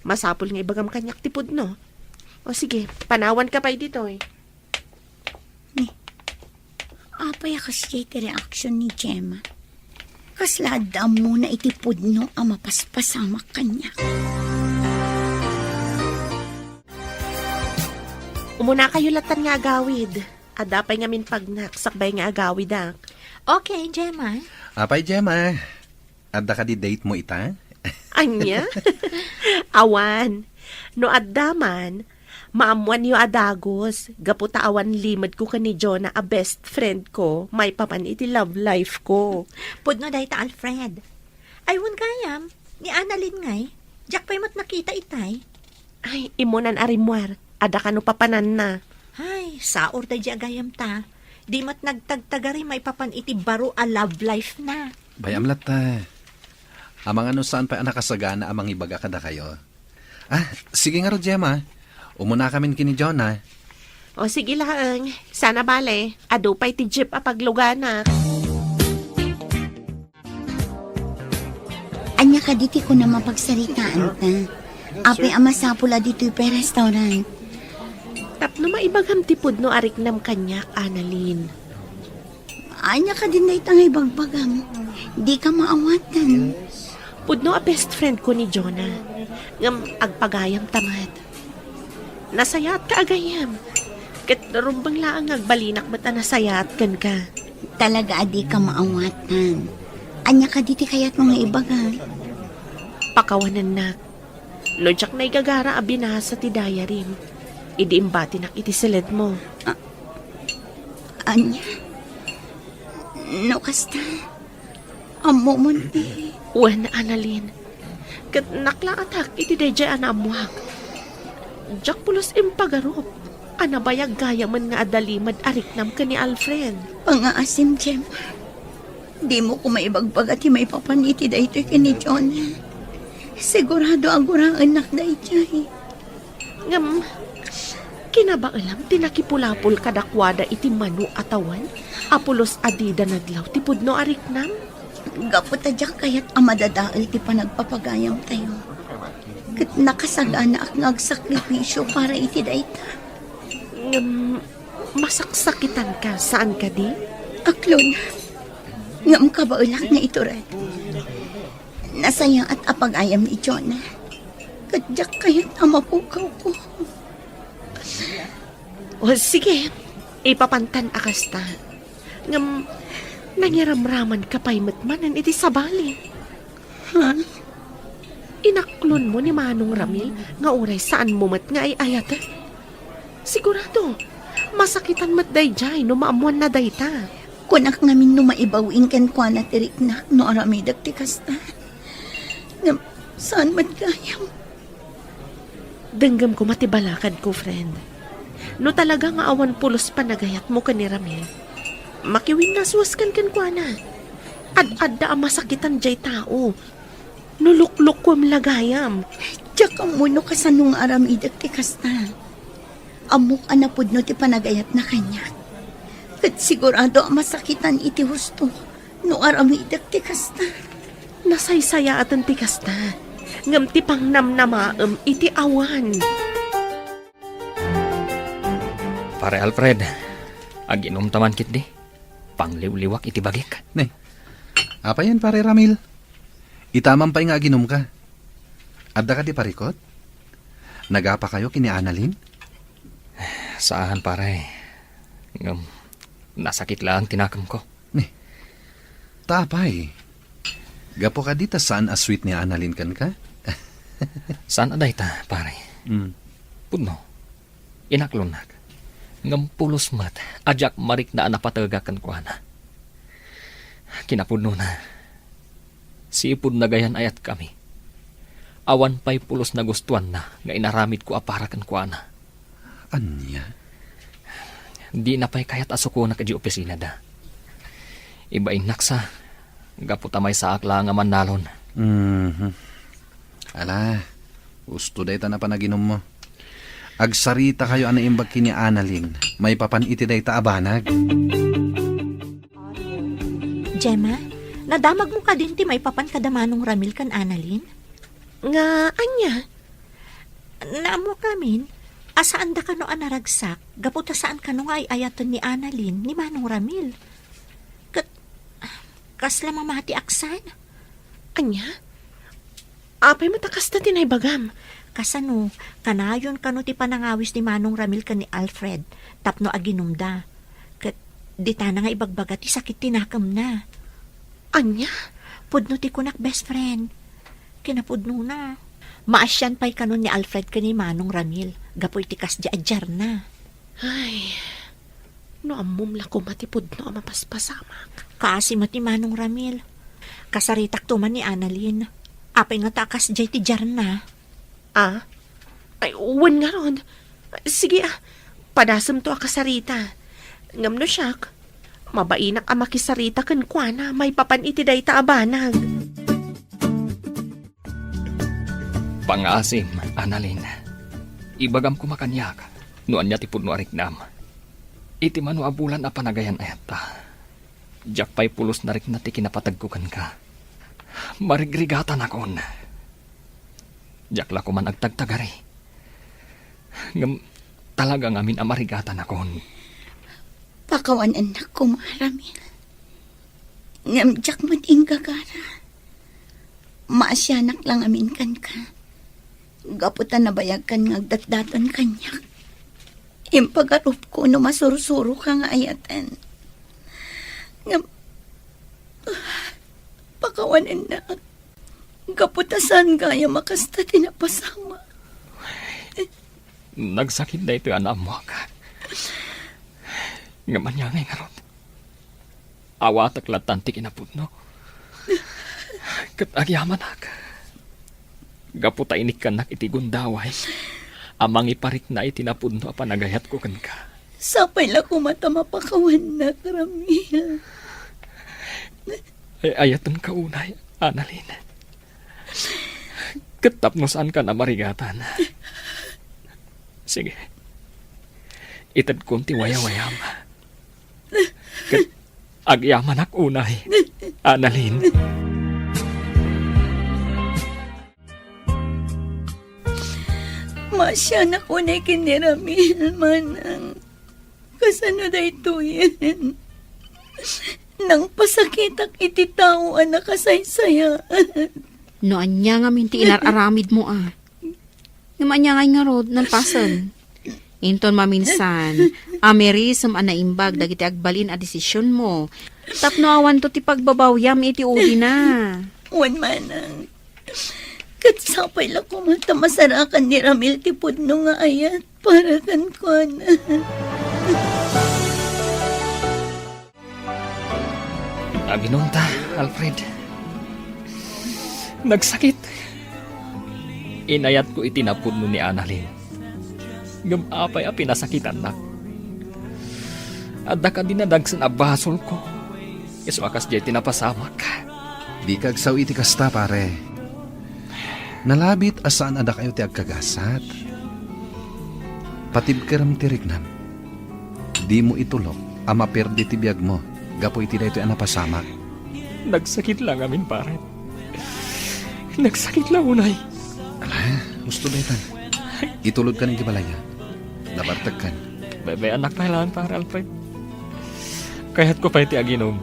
Masapul nga ibagam kaniak ti pudno. O sige, panawanka pay ditoy. Ni, apay a kasdiay ti reaksyon ni Gemma? Kasla adda ammona iti pudno a mapaspasamak kaniak. Umunakayo latan nga agawid. Adda pay ngamin pagnak sakbay nga agawidak. Okay, Gemma. Apay, Gemma? Adda kadi date mo ita? Ania? Awan. No adda man, maammoanyo a dagus, gapu ta awan limedko ken ni Jonah a best friend ko, maipapan iti love life ko. Pudno dayta, Alfred. Ay, wen gayam, ni Annalyn ngay, diak pay met nakita itay. Ay, immunan a rimmuar, adda kano papananna. Ay, saor daydi a gayam ta. Di met nagtagtagari maipapan iti baro a love life na. Bay-am latta. Amangan no saan pay a nakasagana a mangibaga kadakayo. Ah, sige ngarud, Gemma. Umunakamin ken ni Jonah. O, sige laeng. Sana bale, adu pay ti jeep a pagluganak. Ania kadi ti kunam a pagsaritaanta? Apay a masapul a ditoy pay restaurant? Tapno maibagam ti pudno a riknam kaniak, Annalyn. Ania kadin dayta nga ibagbagam? Dika maawatan. Pudno a best friend ko ni Jonah. Ngem agpagayam ta met. Nasayaatka a gayyem. Ket rumbeng laeng nga agbalinak met a nasayaat kenka. Talaga a dika maawatan. Ania kadi ti kayatmo nga ibaga? Pakawanennak. No diak naigagara a binasa ti diaryem, idi imbatinak iti siledmo. A-, ania? No kasta, ammomon ti... Wen, Annalyn. Ket naklaatak iti daydiay a naammoak. Diak pulos impagarup a nabayag gayamen nga adda limed a riknam ken ni Alfred. Pangngaasim, Gemma. Dimo koma ibagbaga ti maipapan iti daytoy ken ni Jonah. Sigurado a guraennak daydiay. Ngem, kinabaelam ti nakipulapol kadakuada iti mano a tawen a pulos a dida nadlaw ti pudno a riknam? Gapu ta diak kayat a madadael ti panagpapagayamtayo. Ket nakasaganaak nga agsakripisio para iti dayta. Ngem, masaksakitanka, saan kadi? Aklon. Ngem kabaelak nga itured. Nasayaat a pagayam ni Jonah. Ket diak kayat a mapukawko. O, sige. Ipapantan a kasta. Ngem, nangiramramanka pay met manen iti sabali. Ha? Inaklonmo ni Manong Ramil nga uray saanmo met nga ay-ayaten? Sigurado, masakitan met daydiay no maammoanna dayta. Kunak ngamin no maibawiin kenkuana ti riknak no aramidek ti kasta. Ngem, saan met gayam? Denggem koma ti balakadko, friend. No talaga nga awan pulos panagayatmo ken ni Ramil, makiwinnasuaskan kenkuana. Ad-adda a masakitan diay tao. No luklukuem la gayam. Diak ammo no kasano nga aramidek ti kasta. Ammok a napudno ti panagayatna kaniak. Ket sigurado a masakitan iti husto no aramidek ti kasta. Nasaysayaaten ti kasta. ngem ti pangnamnamaem iti awan. Pare Alfred, aginumta man ketdi. Pangliwliwak iti bagik. Ne, apayen, Pare Ramil? Itamam pay nga aginumka. Adda kadi parikut? Nagapakayo ken ni Annalyn? Saan, pare. Ngem, nasakit laeng ti nakemko. Ne, ta apay? Gapu kadi ta saan a sweet ni Annalyn kenka? Saan a dayta, pare. Mm. Pudno. Inaklonnak. Ngem pulos met a diak marikna a napatega kenkuana. Kinapudnona, sipud nagayan-ayatkami, awan pay pulos nagustuanna nga inaramidko a para kenkuana. Ania? Dina pay kayat a sukonak idiay opisinada. Ibainnaksa, gapu ta maysaak laeng a mannalon. Mhm. Ala, husto dayta a panaginummo. Agsaritakayo a naimbag ken ni Annalyn maipapan iti dayta a banag. Gemma, nadamagmo kadin ti maipapan kada Manong Ramil ken Annalyn? Nga ania? Naammokamin a saanda kano a naragsak gapu ta saan kano nga ay-ayaten ni Annalyn ni Manong Ramil. Ket kasla mamatiak san? Ania? Apay met a kasta ti naibagam? Kasano, kanayon kano ti panangawis ni Manong Ramil ken ni Alfred tapno aginumda. Ket ditana nga ibagbaga ti sakit ti nakemna. Ania? Pudno ti kunak, best friend. Kinapudnona, maasian pay kano ni Alfred ken ni Manong Ramil gapu iti kasdiay a diarna. Ay, no ammom la koma ti pudno a mapaspasamak. Kaasi met ni Manong Ramil. Kasaritakto man ni Annalyn. Apay ngata a kasdiay ti diarna? Ah? Ay, wen ngarud. Sige, ah, padasemto a kasarita. Ngem no siak, mabainak a makisarita kenkuana maipapan iti dayta a banag. Pangngaasim, Annalyn. Ibagam koma kaniak no ania ti pudno a riknam. Iti mano a bulan a panagayan-ayatta, diak pay pulos narikna ti kinapategko kenka. Marigrigatanakon. Diak la koman agtagtagari. Ngem talaga ngamin a marigatanakon. Pakawanennak koma, Ramil. Ngem diak met inggagara. Maasianak la ngamin kenka. Gapu ta nabayagkan nga agdatdaton kaniak. Impagarupko no masursuroka nga ayaten. Ngem, pakawanennak. Gapu ta saan gayam a kasta ti napasamak. Nagsakit daytoy a naammoak. Ngem ania ngay ngarud? Awatek latta ti kinapudno. Ket agyamanak. Gapu ta inikkannak iti gundaway a mangiparikna iti napudno a panagayatko kenka. Sapay la koma ta mapakawannak, Ramil. Ay-ayatenka unay, Annalyn. Ket tapno saankan a marigatan. Sige. Itedkon ti wayawayam. Ket agyamanak unay, Annalyn. Maasianak unay ken ni Ramil, manang. Kasano daytoyen? Nangpasakitak iti tao a nakasaysayaan. No ania ngamin ti inar-aramidmo a. Ngem ania ngay ngarud, nalpasen. Inton maminsan, amirisem a naimbag dagiti agbalin a desisionmo. Tapno awanto ti pagbabawiam iti udina. Wen manang. Ket sapay la koma ta masarakan ni Ramil ti pudno nga ayat para kenkuana. Aginumta, Alfred. Nagsakit. Inayatko iti napudno ni Annalyn. Ngem apay a pinasakitannak? Adda kadi nadagsen a basolko? Isu a kasdiay ti napasamak. Dika agsao iti kasta, pare. Nalabit a saan a dakayo ti agkagasat. Patibkerem ti riknam. Dimo itulok a maperdi ti biagmo gapu iti daytoy a napasamak. Nagsakit la ngamin, pare. Nagsakit la unay. Musto daytan. Itulodkan iti balay, a. Nabartekkan. Bebe, anak, pay laeng, Pare Alfred. Kayatko pay ti aginum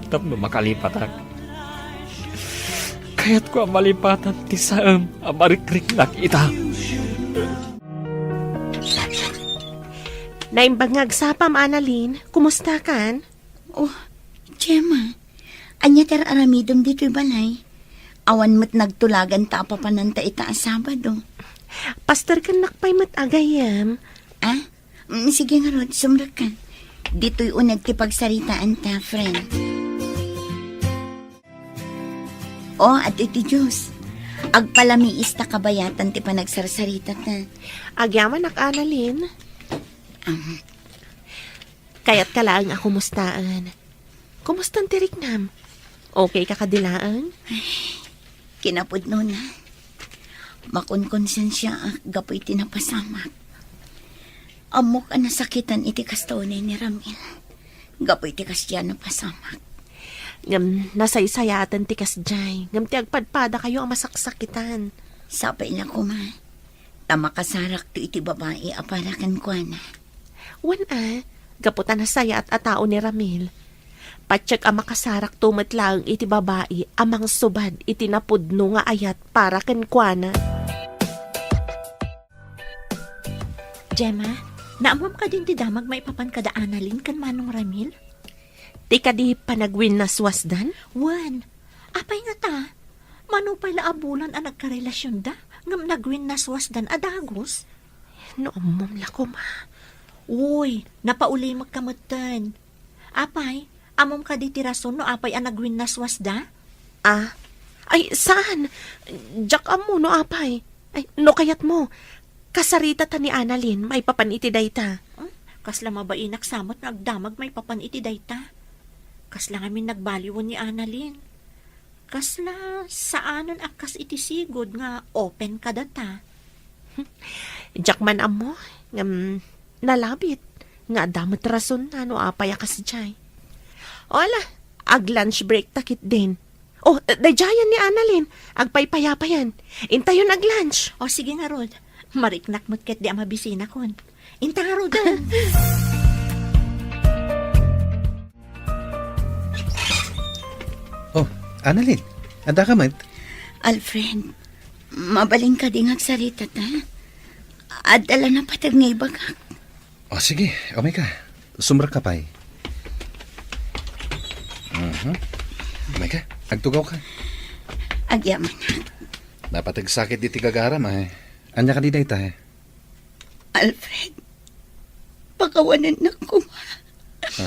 tapno makalipatak. Kayatko a malipatan ti saem a marikriknak ita. Naimbag nga agsapam, Annalyn. Kumusta kan? Oh, Gemma, ania ti ar-aramidem ditoy balay? Awan met nagtulagan ta apapananta ita a Sabado. Pasterkennak pay met a gayyem. Ah? Mm, sige ngarud, sumrekka. Ditoy uneg ti pagsaritaanta, friend. Oh, adtoy ti juice. Agpalamiis ta kabayatan ti panagsarsarita ta. Agyamanak, Annalyn. Um, Kayatka laeng a kumustaen. Kumustan ti riknam? Okay ka kadi laeng? Kinapudnona, makonkonsensiaak gapu iti napasamak. Ammok a nasakitan iti kasta unay ni Ramil gapu iti kasdiay a napasamak. Ngem nasaysayaaten ti kasdiay, ngem ti agpadpadakayo a masaksakitan. Sapay la koma ta makasarakto iti babai a para kenkuana. Wen a, gapu ta nasayaat a tao ni Ramil, patiek a makasarakto met laeng iti babai a mangsubad iti napudno nga ayat para kenkuana. Gemma, naammoam kadin ti damag maipapan kada Annalyn ken Manong Ramil? Ti kadi panagwinnaswasdan? Wen, apay ngata? Mano pay la a bulan a nagkarelasionda, ngem nagwinnaswasdan a dagus? No ammom la koma. Uy, napaulimekka metten. Apay, ammom kadi ti rason no apay a nagwinnaswasda? Ah? Ay, saan? Diak ammo no apay. Ay, no kayatmo, kasaritata ni Annalyn maipapan iti dayta. Hmm? Kasla mabainak sa met nga agdamag maipapan iti dayta. Kasla ngamin nagbaliwen ni Annalyn. Kasla saanen a kas iti sigud nga open kadata. Diak man ammo, ngem nalabit nga adda met rasonna no apay a kasdiay. O ala, ag-lunch break ta ketdin. O, daydiayen ni Annalyn, agpaypayapayan. Intayon ag-lunch. O, sige ngarud. Mariknak met ketdi a mabisinakon. Inta ngaruden. Oh, Annalyn, adda ka met? Alfred, mabalin kadi nga agsarita ta? Adda la napateg nga ibagak. O, sige, umay ka. Sumrekka pay. Mhm. Umay ka, agtugaw ka. Agyaman. Napateg sakit diti gagaram, ay. Ania kadi dayta, eh? Alfred, pakawanennak koma. Ha?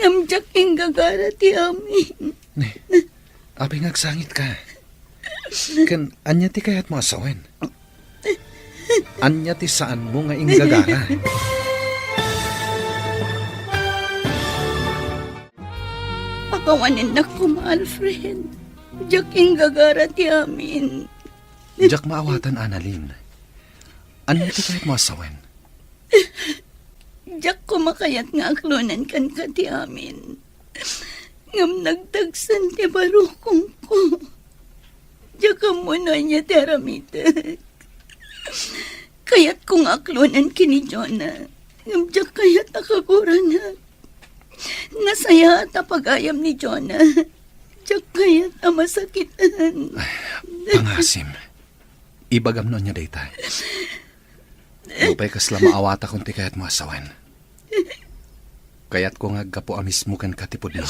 Ngem diak inggagara ti amin. Ne, apay nga agsangitka? Ken ania ti kayatmo a sawen? Ania ti saanmo nga inggagara? Pakawanennak koma, Alfred. Diak inggagara ti amin. Diak maawatan, Annalyn. Ania ti kayatmo a sawen? Diak koma kayat nga aklonen kenka ti amin. Ngem nagdagsen ti barukongko. Diak ammo no ania ti aramidek. Kayatko nga aklonen ken ni Jonah. Ngem diak kayat a kaguranak. Nasayaat a pagayam ni Jonah. Diak kayat a masakitan. Ay, pangasim. Ibagam no ania dayta. Nupay kasla maawatakon ti kayatmo a sawen. Kayatko nga aggapu a mismo kenka ti pudno.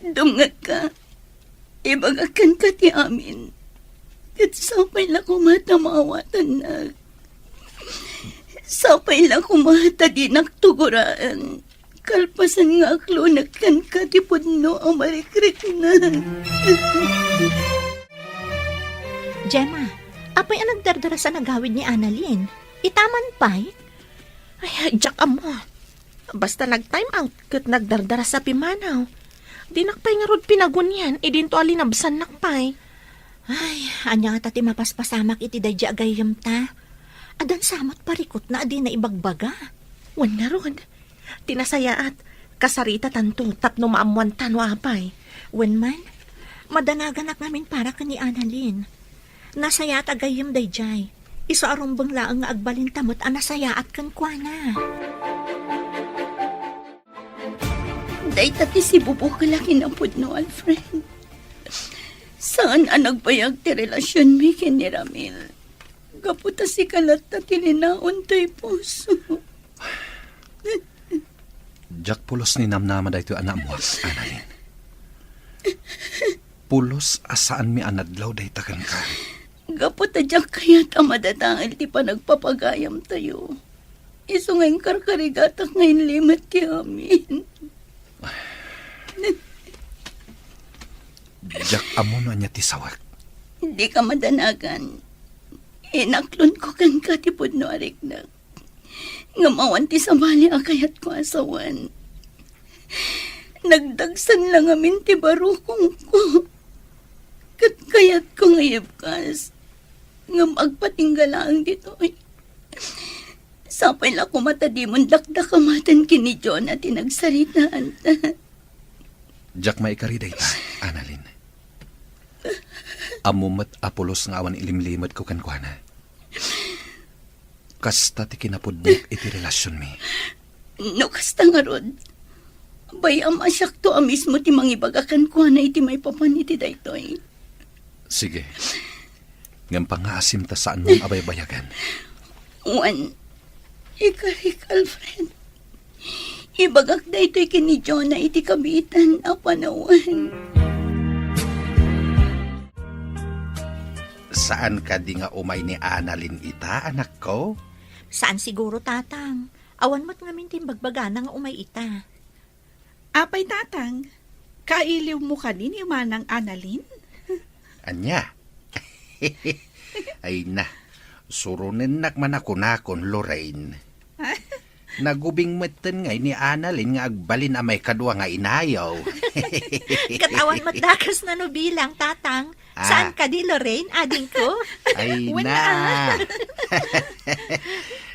Dumngegka. Ibagak kenka ti amin. Ket sapay la koma ta maawatannak. Sapay la koma ta dinak tugoraen. Kalpasan nga aklonek kenka ti pudno a marikriknak. Gemma, apay a nagdardaras a nagawid ni Annalyn? Itaman pay? Ay, diak ammo. Basta nag-time out ket nagdardaras a pimmanaw. Dinak pay ngarud pinagunian idinto a linabsannak pay. Ay, ania ngata ti mapaspasamak iti daydi a gayyemta? Addan sa met parikutna a dina ibagbaga. Wen ngarud, ti nasayaat, kasaritatanto tapno maammoanta no apay. Wen man, madanaganak ngamin para ken ni Annalyn. Nasayaat a gayyem daydiay. Isu a rumbeng laeng nga agbalinta met a nasayaat kenkuana. Dayta ti sibubukel a kinapudno, Alfred. Saan a nagbayag ti relasionmi ken ni Ramil. Gapu ta sika latta ti linaon toy puso. Diak pulos ni namnama daytoy a naammoak, Annalyn. Pulos a saanmi a nadlaw dayta kenka. Gapu ta diak kayat a madadael ti panagpapagayamtayo. Isu nga inkarkarigatak nga inlimet ti amin. Diak ammo no ania ti sawek. Dika madanagan. Inaklonko kenka ti pudno a riknak. Ngem awan ti sabali a kayatko a sawen. Nagdagsen la ngamin ti barukongko. Ket kayatko nga ibkas. Ngem agpatingga laeng ditoy. Sapay la koma ta dimon dakdakamaten ken ni Jonah ti nagsaritaanta. Diak maikari dayta, Annalyn. Ammom met a pulos nga awan ilimlimetko kenkuana. Kasta ti kinapudnok iti relasionmi. No kasta ngarud, bay-am a siakto a mismo ti mangibaga kenkuana iti maipapan iti daytoy. Sige. Ngem pangngaasim ta saanmon a baybayagan. Wen, ikarik, Alfred. Ibagak daytoy ken ni Jonah iti kabiitan a panawen. Saan kadi nga umay ni Annalyn ita, anakko? Saan siguro, Tatang. Awan met ngamin ti imbagbagana nga umay ita. Apay, Tatang, kailiwmo kadi ni Manang Annalyn? Ania? Ay na, suronennak man a kunakon, Lorraine. Nagubing metten ngay ni Annalyn nga agbalin a maikadua nga inayo. Ket awan met dakes na no bilang, Tatang. Ah. Saan kadi, Lorraine, adingko? Ay na.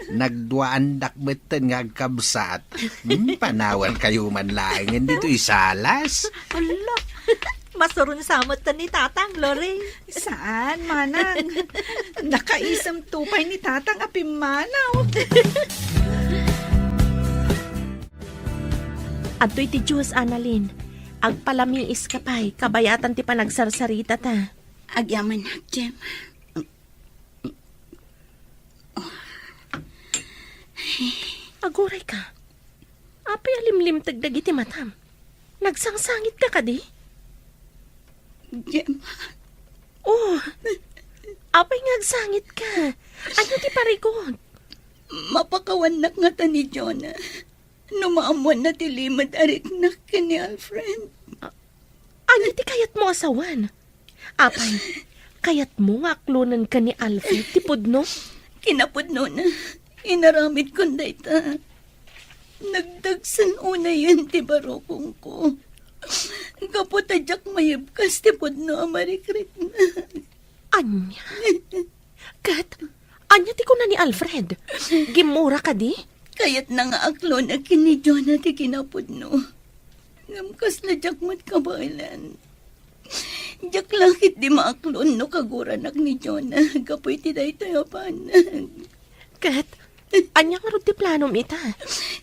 Nagduaandak metten nga agkabsat. Hmm, panawan kayo man laengen ditoy salas. Ala, masuron sa met ni Tatang, Lorraine. Saan, Manang? Nakaisem to pay ni Tatang a pimmanaw. Adtoy ti juice, Annalyn. Agpalamiis ka pay, kabayatan ti panagsarsaritata. Agyamanak, Jem. Aguray ka. Apay a limlimteg dagiti matam? Nagsangsangit ka kadi? Gemma. Oh, apay nga agsangit ka? Ania ti parigot? Mapakawannak ngata ni Jonah no maammoanna ti limed a riknak ken ni Alfred. A-, ania ti kayatmo a sawen? Apay, kayatmo nga aklonenka ni Alfred ti pudno? Kinapudnona, inaramidkon dayta. Nagdagsen unayen ti barukongko. Gapu ta diak maibkas ti pudno a marikriknak. Ania? Ket, ania ti kuna ni Alfred? Gimmura kadi? Kayatna nga aklonek ken ni Jonah ti kinapudno. Ngem kasla diak met kabaelan. Diak la ketdi maaklon no kaguranak ni Jonah gapu iti daytoy a banag. Ket, ania ngarud ti planom ita?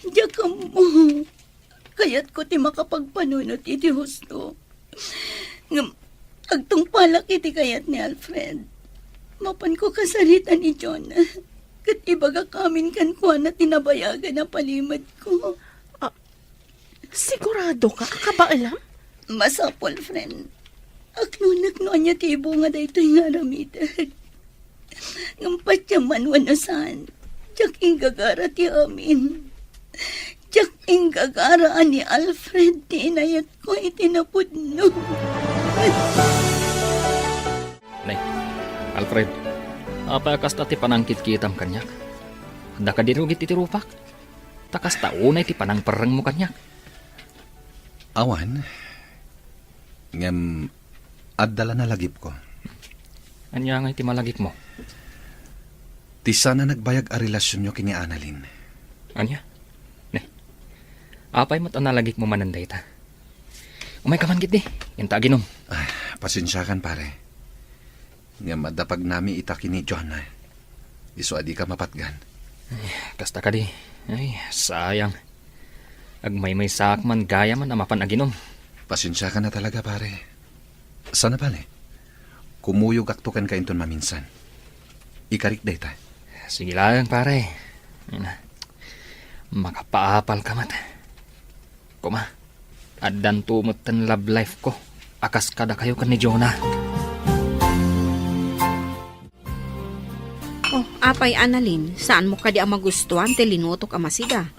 Diak ammo. Kayatko ti makapagpanunot iti husto. Ngem, agtungpalak iti kayat ni Alfred. Mapanko kasarita ni Jonah. Ket ibagak amin kenkuana ti nabayagan a palimedko. Ah, sigurado ka a kabaelam? Masapul, friend. Aklonek no ania ti ibunga daytoy nga aramidek. Ngem patiemman wenno saan, diak inggagara ti amin. Diak inggagara a ni Alfred ti inayatko iti napudno. Nay, Alfred, apay a kasta ti panangkitkitam kaniak? Adda kadi rugi iti rupak? Ta kasta unay ti panangperrengmo kaniak. Awan. Ngem, adda la nalagipko. Ania ngay ti malagipmo? Ti saan a nagbayag a relasionyo ken ni Annalyn. Ania? Ne. Apay met a nalagipmo manen dayta? Umayka man ketdi, inta aginom. Ah, pasensiakan, pare. Ngem adda pagnami ita ken ni Jonah. Isu a dika mapatgan. Ay, kasta kadi. Ay, sayang. Agmaymaysaak man gayam a mapan aginom. Pasensiaka na talaga, pare. Saan a bale? Kumuyogakto kenka inton maminsan. Ikarik dayta. Sige laeng, pare. Ay na. Makapaapalka met. Koma, addanto metten love life ko a kas kadakayo ken ni Jonah. Oh, apay, Annalyn, saanmo kadi a magustuan ti linutok a masiga?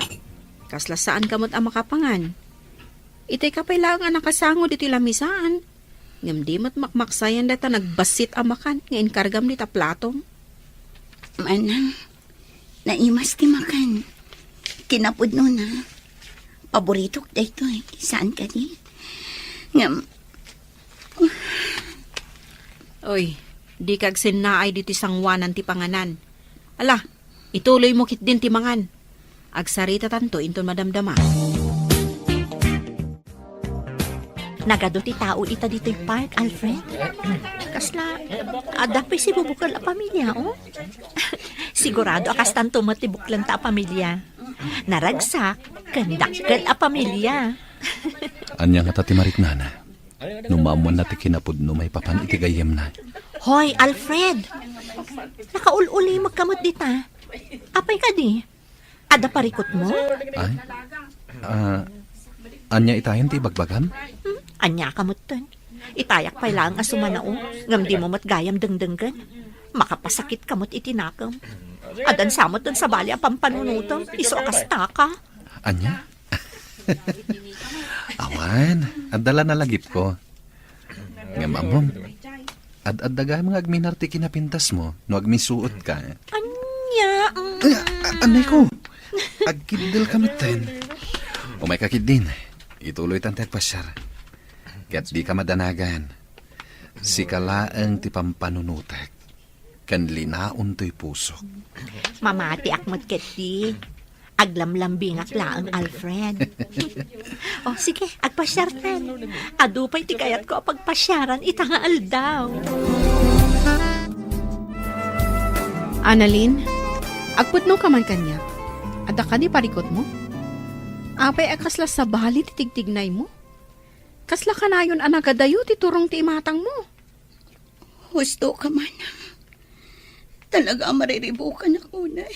Kasla saanka met a makapangan. Itayka pay laeng a nakasango ditoy lamisaan. Ngem di met makmaksayan dayta nagbassit a makan nga inkargam dita platom. Manang, naimas ti makan. Kinapudnona. Paboritok daytoy. Saan kadi? Ngem, Oy, dika agsennaay ditoy sangoanan ti panganan. Ala, ituloymo ketdin ti mangan. Agsaritatanto inton madamdama. Nagadu ti tao ita ditoy park, Alfred. Kasla, adda pay sibubukel a pamilia, oh. Sigurado a kastanto met ti buklenta a pamilia. Naragsak ken dakkel a pamilia. Ania ngata ti mariknana? No maammoanna ti kinapudno maipapan iti gayyemna. Hoy, Alfred! Nakaul-ulimekka met dita. Apay kadi? Adda parikutmo? Ay? Ah, ania itayen ti ibagbagam? Hmm? Aniaka metten? Itayak pay laeng a sumanao, ngem dimo met gayam dengdenggen. Makapasakitka met iti nakem. Adda sa metten sabali a pampanunotem, isu a kastaka. Ania? Awan, adda la nalagipko. Ngem ammom, ad-adda gayam nga agminar ti kinapintasmo no agmisuotka. Ania? Mm. A-, a-, anay ko. Agkiddelka metten. Umayka ketdin. Ituloytan ti agpasiar. Ket dika madanagan. Sika laeng ti pampanunotek ken linaon toy pusok. Mamatiak met ketdi. Aglamlambingak laeng, Alfred. Oh, sige, agpasiartan. Adu pay ti kayatko a pagpasiaran ita nga aldaw. Annalyn, agpudnoka man kaniak. Adda kadi parikutmo? Apay a kasla sabali ti tigtignaymo? Kasla kanayon a nagadayo ti turong ti imatangmo? Husto ka, manang. Talaga a mariribukanak unay.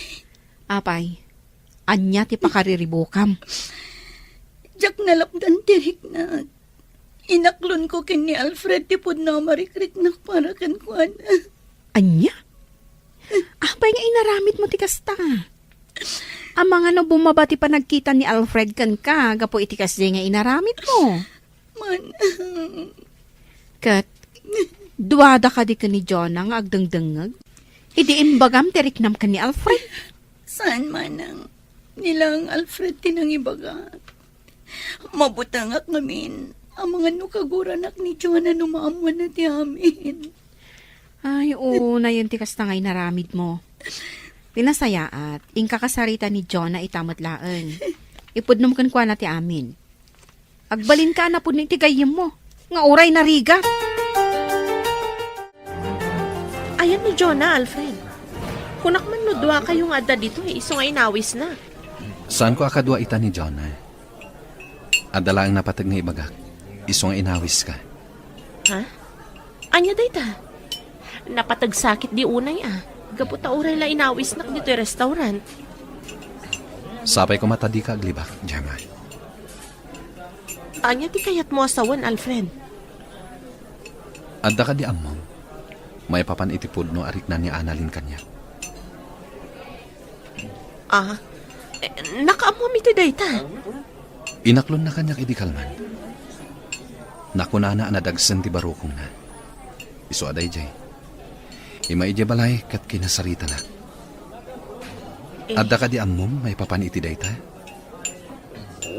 Apay, ania ti pakariribukam? Diak nalapdan ti riknak. Inaklonko ken ni Alfred ti pudno a marikriknak para kenkuana. Ania? Apay nga inaramidmo ti kasta? Amangan no bumaba ti panagkita ni Alfred kenka gapu iti kasdiay nga inaramidmo? Manang. Ket, duada kadi ken ni Jonah nga agdengdengngeg? Idi imbagam ti riknam ken ni Alfred? Saan, manang. Ni laeng Alfred ti nangibagak. Mabutengak ngamin, amangan no kaguranak ni Jonah no maammoanna ti amin. Ay, oo, nayon ti kasta nga inaramidmo. Ti nasayaat, inka kasarita ni Jonah ita met laeng. Ipudnom kenkuana ti amin. Agbalinka a napudno iti gayyemmo, nga uray narigat. Ayan ni Jonah, Alfred. Kunak man no duakayo nga adda ditoy, isu nga inawisna. Saanko a kadua ita ni Jonah. Adda laeng napateg nga ibagak, isu nga inawiska. Ha? Ania dayta? Napateg sakit di unay a. Gapu ta uray la inawisnak ditoy restaurant. Sapay koma ta dika aglibak, Gemma. Ania ti kayatmo a sawen, Alfred? Adda kadi ammom, maipapan iti pudno a rikna ni Annalyn kaniak? Ah, eh, nakaammom iti dayta? Inaklonna kaniak idi kalman. Nakunana a nadagsen ti barukongna. Isu a daydiay. Immay idiay balay ket kinasaritanak. Eh. Adda kadi ammom maipapan iti dayta?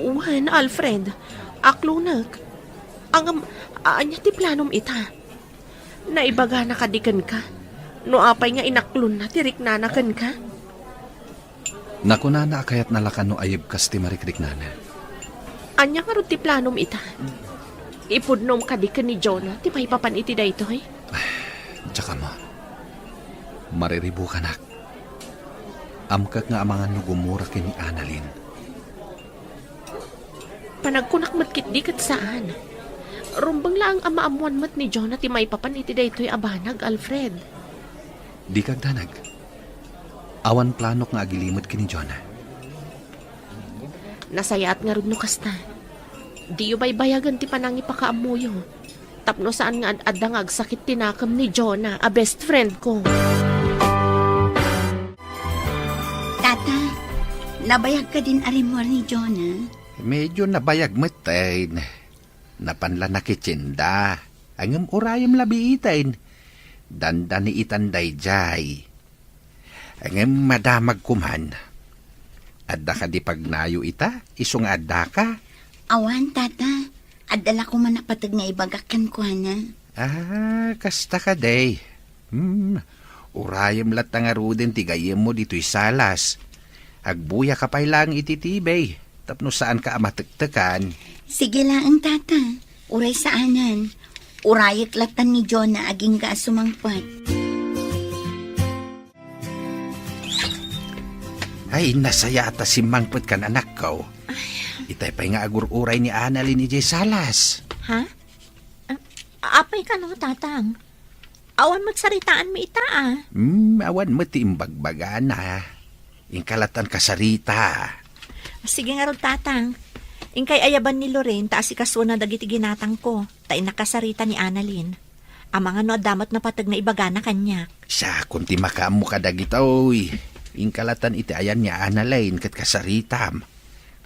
Wen, Alfred. Aklonek. Ngem, ania ti planom ita? Naibagana kadi kenka? No apay nga inaklonna ti riknana kenka? Nakunana a kayatna la kano a yebkas ti marikriknana. Ania ngarud ti planom ita? Ipudnom kadi ken ni Jonah ti maipapan iti daytoy? Kamo. Mariribukanak. Amkak nga amangan no gumura ken ni Annalyn. Panagkunak met ketdi ket saan. Rumbeng laeng a maammoan met ni Jonah ti maipapan iti daytoy a banag, Alfred. Dika agdanag. Awan planok nga agilimed ken ni Jonah. Nasayaat ngarud no kasta. Diyo baybayagen ti panangipakaammoyo. Tapno saan nga ad-adda nga agsakit ti nakem ni Jonah a best friend ko. Tata, nabayag kadin a rimmuar ni Jonah? Medyo nabayag metten. Napan la nakitsinda. Ngem urayem la biiten. Dandani itan daydiay. Ngem madamag koman. Adda kadi pagnayo ita, isu nga addaka? Awan, tata. Adda la koma napateg nga ibagak kenkuana. Ah, kasta kadi. Hmm, urayem latta ngaruden ti gayyemmo ditoy salas. Agbuyaka pay laeng iti tibey, tapno saanka a matektekan. Sige laeng, tata. Uray saanen. Urayek latta ni Jonah agingga a sumangpet. Ay, nasayaat a simmangpetkan, anakko. Itay pay nga agur-uray ni Annalyn idiay salas. Ha? Ah, apay kano, tatang? Awan met saritaanmi ita, a. Hmm, awan met ti imbagbagana. Inka lattan kasarita. Sige ngarud, tatang. Inkay ayaban ni Lorraine ta asikasuona dagiti ginatangko, ta innak kasarita ni Annalyn. Amangan no adda met napateg nga ibagana kaniak. Siakon ti makaammo kadagitoy. Inka lattan iti ayan ni Annalyn ket kasaritam.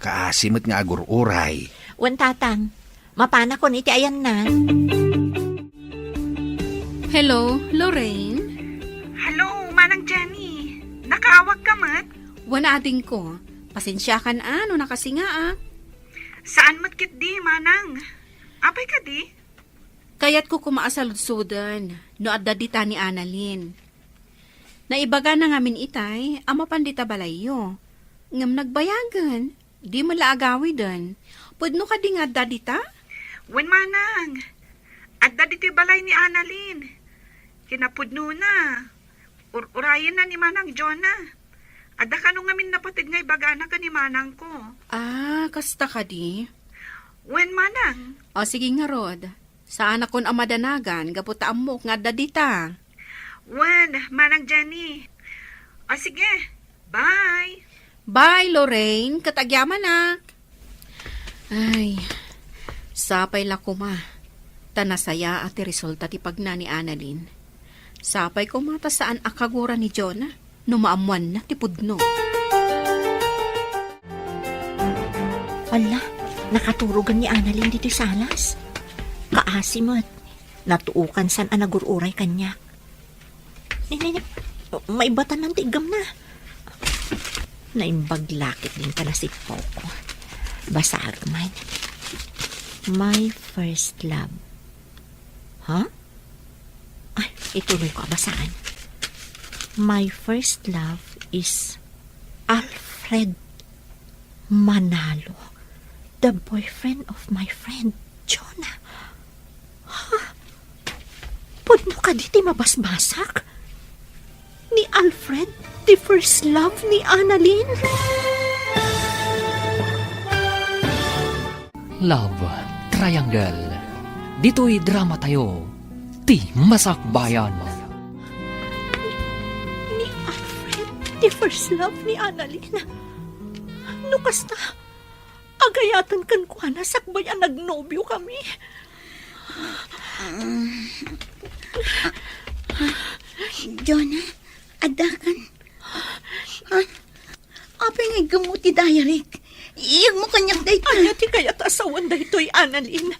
Kaasi met nga agur-uray. Wen, tatang. Mapanakon iti ayanna. Hello, Lorraine? Hello, Manang Jenny. Nakaawagka met? Wen, adingko. Pasensiakan a no nakasingaak. Saan met ketdi, Manang? Apay kadi? Kayatko koma a saludsoden no adda dita ni Annalyn. Naibagana ngamin itay a mapan dita balayyo. Ngem nagbayagen, di met la agawiden. Pudno kadi nga adda dita? Wen, Manang. Adda ditoy balay ni Annalyn. Kinapudnona. Ur-urayenna ni Manang Jonah. Adda kano ngamin napateg nga ibagana ken ni manangko. Ah, kasta kadi? Wen, Manang. O, sige ngarud. Saanakon a madanagan gapu ta ammok nga adda dita. Wen, Manang Jenny. O, sige. Bye. Bye, Lorraine. Ket agyamanak. Ay, sapay la koma. Ta nasayaat ti resulta ti pagna ni Annalyn. Sapay koma ta saan a kagura ni Jonah no maammoanna ti pudno. Hala, nakaturogan ni Annalyn ditoy salas. Kaasi met, natuokan san a nagur-uray kaniak. Ni, ni, ni, maibatan man ti iggamna. Naimbag la ketdin ta nasipawko. Basaek man. My first love. Ha? Ay, ituloy ko a basaan. My first love is Alfred Manalo, the boyfriend of my friend Jonah. Ha? Pudno kadi ti mabasbasak? Ni Alfred, the first love ni Annalyn? Love Triangle. Ditoy drama tayo, ti masakbayan. Ni, ni Alfred, the first love ni Annalyn. No kasta, agayaten kenkuana sakbay a nagnobio kami. Jonah, addakan. Ah, apay nga iggammo ti diaryk? Iyegmo kaniak dayta. Ania ti kayat a sawen daytoy, Annalyn?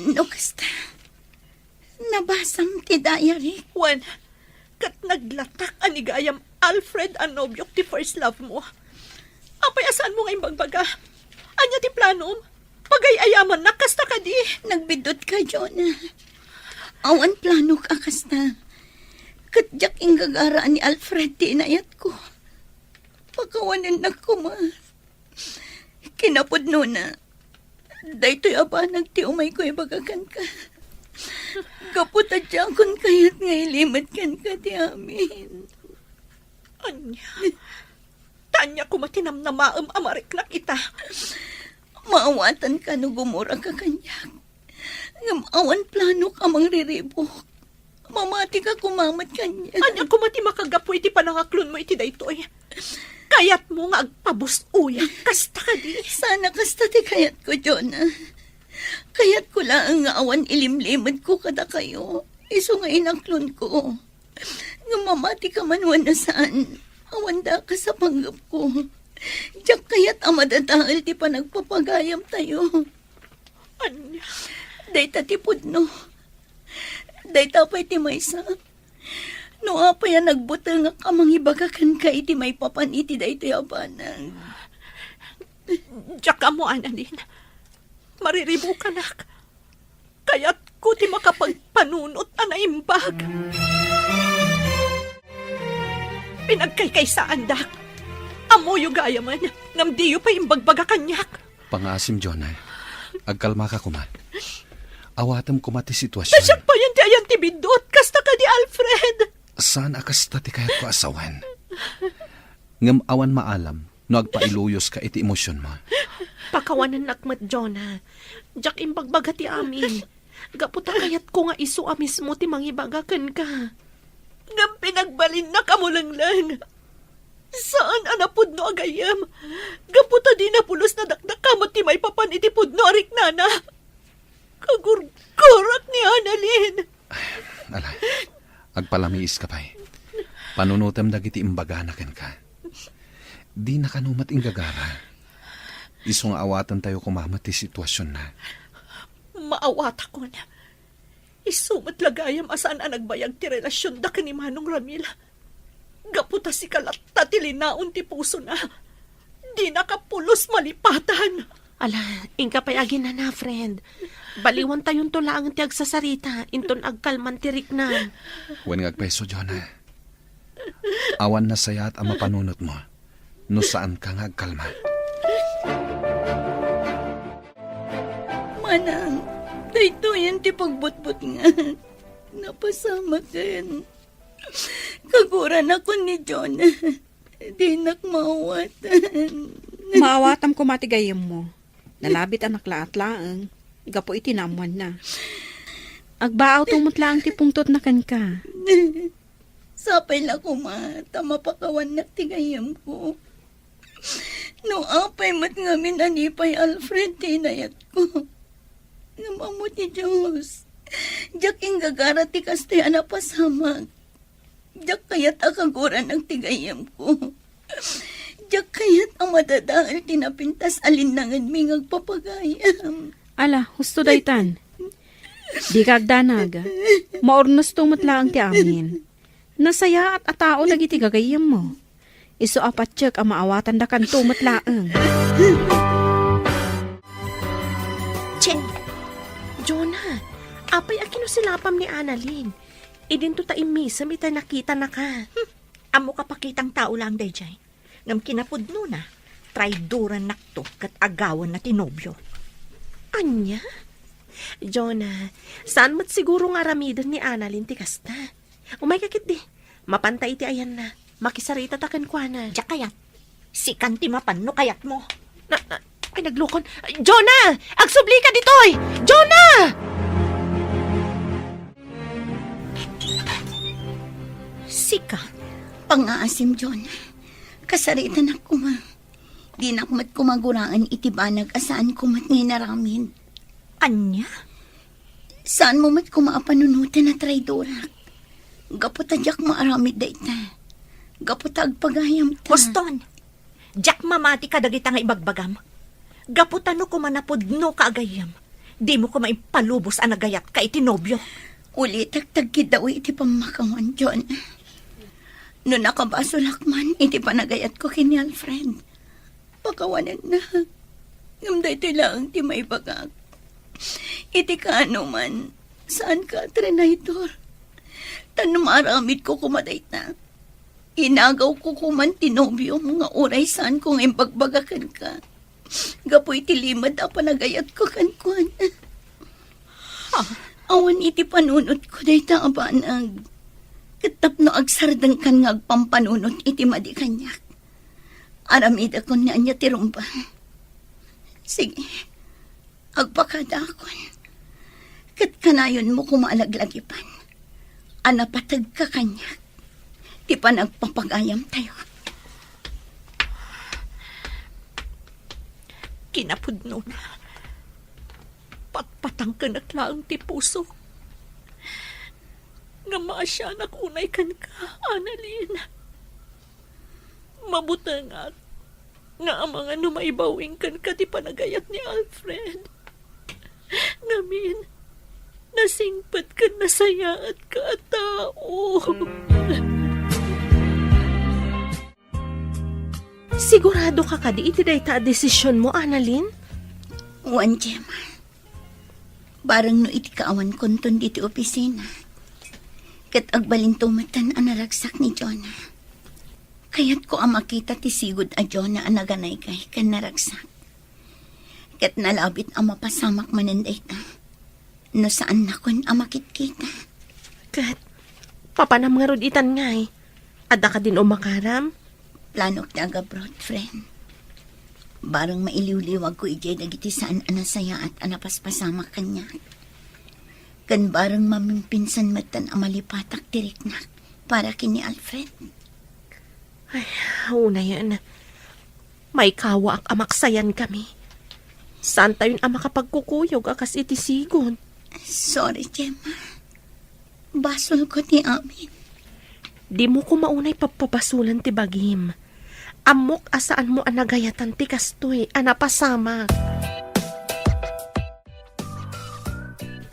No kasta, nabasam ti diaryk. Wen, ket naglatak a ni gayam Alfred a nobiok ti first love mo. Apay a saanmo nga imbagbaga? Ania ti planom? Pagay-ayamannak kasta kadi? Nagbiddut ka, Jonah. Awan planok a kasta. Ket diak inggagara a ni Alfred ti inayatko. Pakawanennak koma. Kinapudnona, daytoy a banag ti umayko ibaga kenka. Gapu ta diakon kayat nga ilimed kenka ti amin. Ania? Ta ania koma ti namnamaem a mariknak ita? Maawatanka no gumuraka kaniak. Ngem awan planok a mangriribuk. Mamatika koma met kaniak. Ania koma ti makagapu iti panangaklonmo iti daytoy? Kayatmo nga agpabus-oyak kasta kadi? Saan a kasta ti kayatko, Jonah. Kayatko laeng nga awan ilimlimedko kadakayo, isu nga inaklonko. Ngem mamatika man wenno saan, awan dakes a panggepko. Diak kayat a madadael ti panagpapagayamtayo. Ania? Dayta ti pudno. Dayta pay ti maysa. No apay a nagbutengak a mangibaga kenka iti maipapan iti daytoy a banag. Diak ammo, Annalyn. Mariribukanak. Kayatko ti makapagpanunot a naimbag. Pinagkaykaysaandak. Ammoyo gayamen, ngem diyo pay imbagbaga kaniak. Pangaasim, Jonah. Agkalmaka koma. Awatem koma ti sitwasion. Ta siak payen ti ayan ti biddut, kasta kadi, Alfred. Saan a kasta ti kayatko a sawen. Ngem awan maalam no agpailuyoska iti emosionmo. Pakawanennak met, Jonah. Diak imbagbaga ti amin. Gapu ta kayatko nga isu a mismo ti mangibaga kenka. Ngem pinagbalinnak a mulengleng. Saan a napudno a gayyem. Gapu ta dina pulos nadakdakama ti maipapan iti pudno a riknana. Kagurgurak ni Annalyn. Ala, agpalamiiska pay. Panunotem dagiti imbagana kenka. Dina kano met inggagara. Isu nga awatentayo koma met ti situasionna. Maawatakon. Isu met la gayam a saan a nagbayag ti relasionda ken ni Manong Ramil. Gapu ta sika latta ti linaon ti pusona. Dinaka pulos malipatan. Ala, inka pay aginana, friend. Baliwantayonto laeng ti agsasarita, inton agkalman ti riknam. Wen nga agpayso, Jonah. Awan nasayaat a mapanunotmo no saanka nga agkalma. Manang, daytoyen ti pagbutbutngan. Napasamaken. Kaguranakon ni Jonah. Dinak maawatan. Maawatam koma ti gayyemmo. Nalabit a naklaat laeng gapu iti naammoanna. Agbaawto met laeng ti pungtotna kenka. Sapay la koma ta mapakawannak ti gayyemko. No apay met ngamin a ni pay Alfred ti inayatko. Ngem ammo ti Dios, diak inggagara ti kastoy a napasamak. Diak kayat a kaguranak ti gayyemko. Diak kayat a madadael ti napintas a linnangenmi nga agpapagayam. Ala, husto daytan. Dika agdanag. Maurnosto met laeng ti amin. Nasayaat a tao dagiti gagayyemmo. Isu a patiek a maawatandakanto met laeng. Che! Jonah, apay a kinusilapam ni Annalyn? Idinto ta immisem itay nakitanaka. Hmm, ammo kapakitang tao laeng daydiay. Ngem kinapudnona, traidorannakto ket agawanna ti nobio. Ania? Jonah, saan met siguro nga aramiden ni Annalyn ti kasta? Umayka ketdi. Mapanta iti ayanna. Makisaritata kenkuana. Diak kayat. Sikan ti mapan no kayatmo. Na, na, ay, naglukon. Jonah! Agsublika ditoy! Jonah! Sika? Pangaasim, Jonah. Kasaritanak koma. Dinak met koma guraen iti banag a saanko met nga inaramid. Ania? Saanmo met koma a panunoten a traidorak. Gapu ta diak maaramid dayta. Gapu ta agpagayamta. Boston, diak mamati kadagita nga ibagbagam. Gapu ta no koma napudnoka a gayyem, dimo koma impalubos a nagayatka iti nobio. Ulitek ta agkiddawi iti pammakawan, John. No nakabasolak man iti panagayatko ken ni Alfred, pakawanennak. Ngem daytoy laeng ti maibagak. Iti kaano man, saanka a traitor. Ta no maaramidko koma dayta, inagawko koman ti nobiom nga uray saanko nga imbagbaga kenka gapu iti limed a panagayatko kenkuana. Ha? Awan iti panunotko dayta a banag. Ket tapno agsardengkan nga agpampanunot iti madi kaniak, aramidakon ni ania ti rumbeng. Sige, agpakadakon. Ket kanayonmo koma a laglagipan a napategka kaniak ti panagpapagayamtayo. Kinapudnona, patpatangkenak laeng ti puso. Ngem maasianak unay kenka, Annalyn. Mabutengak nga amangan no maibaw-ing kenka ti panagayat ni Alfred. Ngamin, nasingpet ken nasayaatka a tao. Sigurado ka kadi iti dayta a desisionmo, Annalyn? Wen, Gemma. Bareng no iti kaawankonton ditoy opisina, ket agbalinto metten a naragsak ni Jonah. Kayatko a makita ti sigud a Jonah a naganaygay ken naragsak. Ket nalabit a mapasamak manen dayta no saannakon a makitkita. Ket papanam ngarud itan ngay? Adda kadin umakaram? Planok ti agabroad, friend. Bareng mailiwliwagko idiay dagiti saan a nasayaat a napaspasamak kaniak. Ken bareng mamimpinsan metten a malipatak ti riknak para ken ni Alfred. Ay, unayen. Maikawaak a maksayankami. Saantayon a makapagkukuyog a kas iti sigud. Sorry, Gemma. Basolko ti amin. Dimo koma unay pappabasolen ti bagim. Ammok a saanmo a nagayatan ti kastoy a napasamak.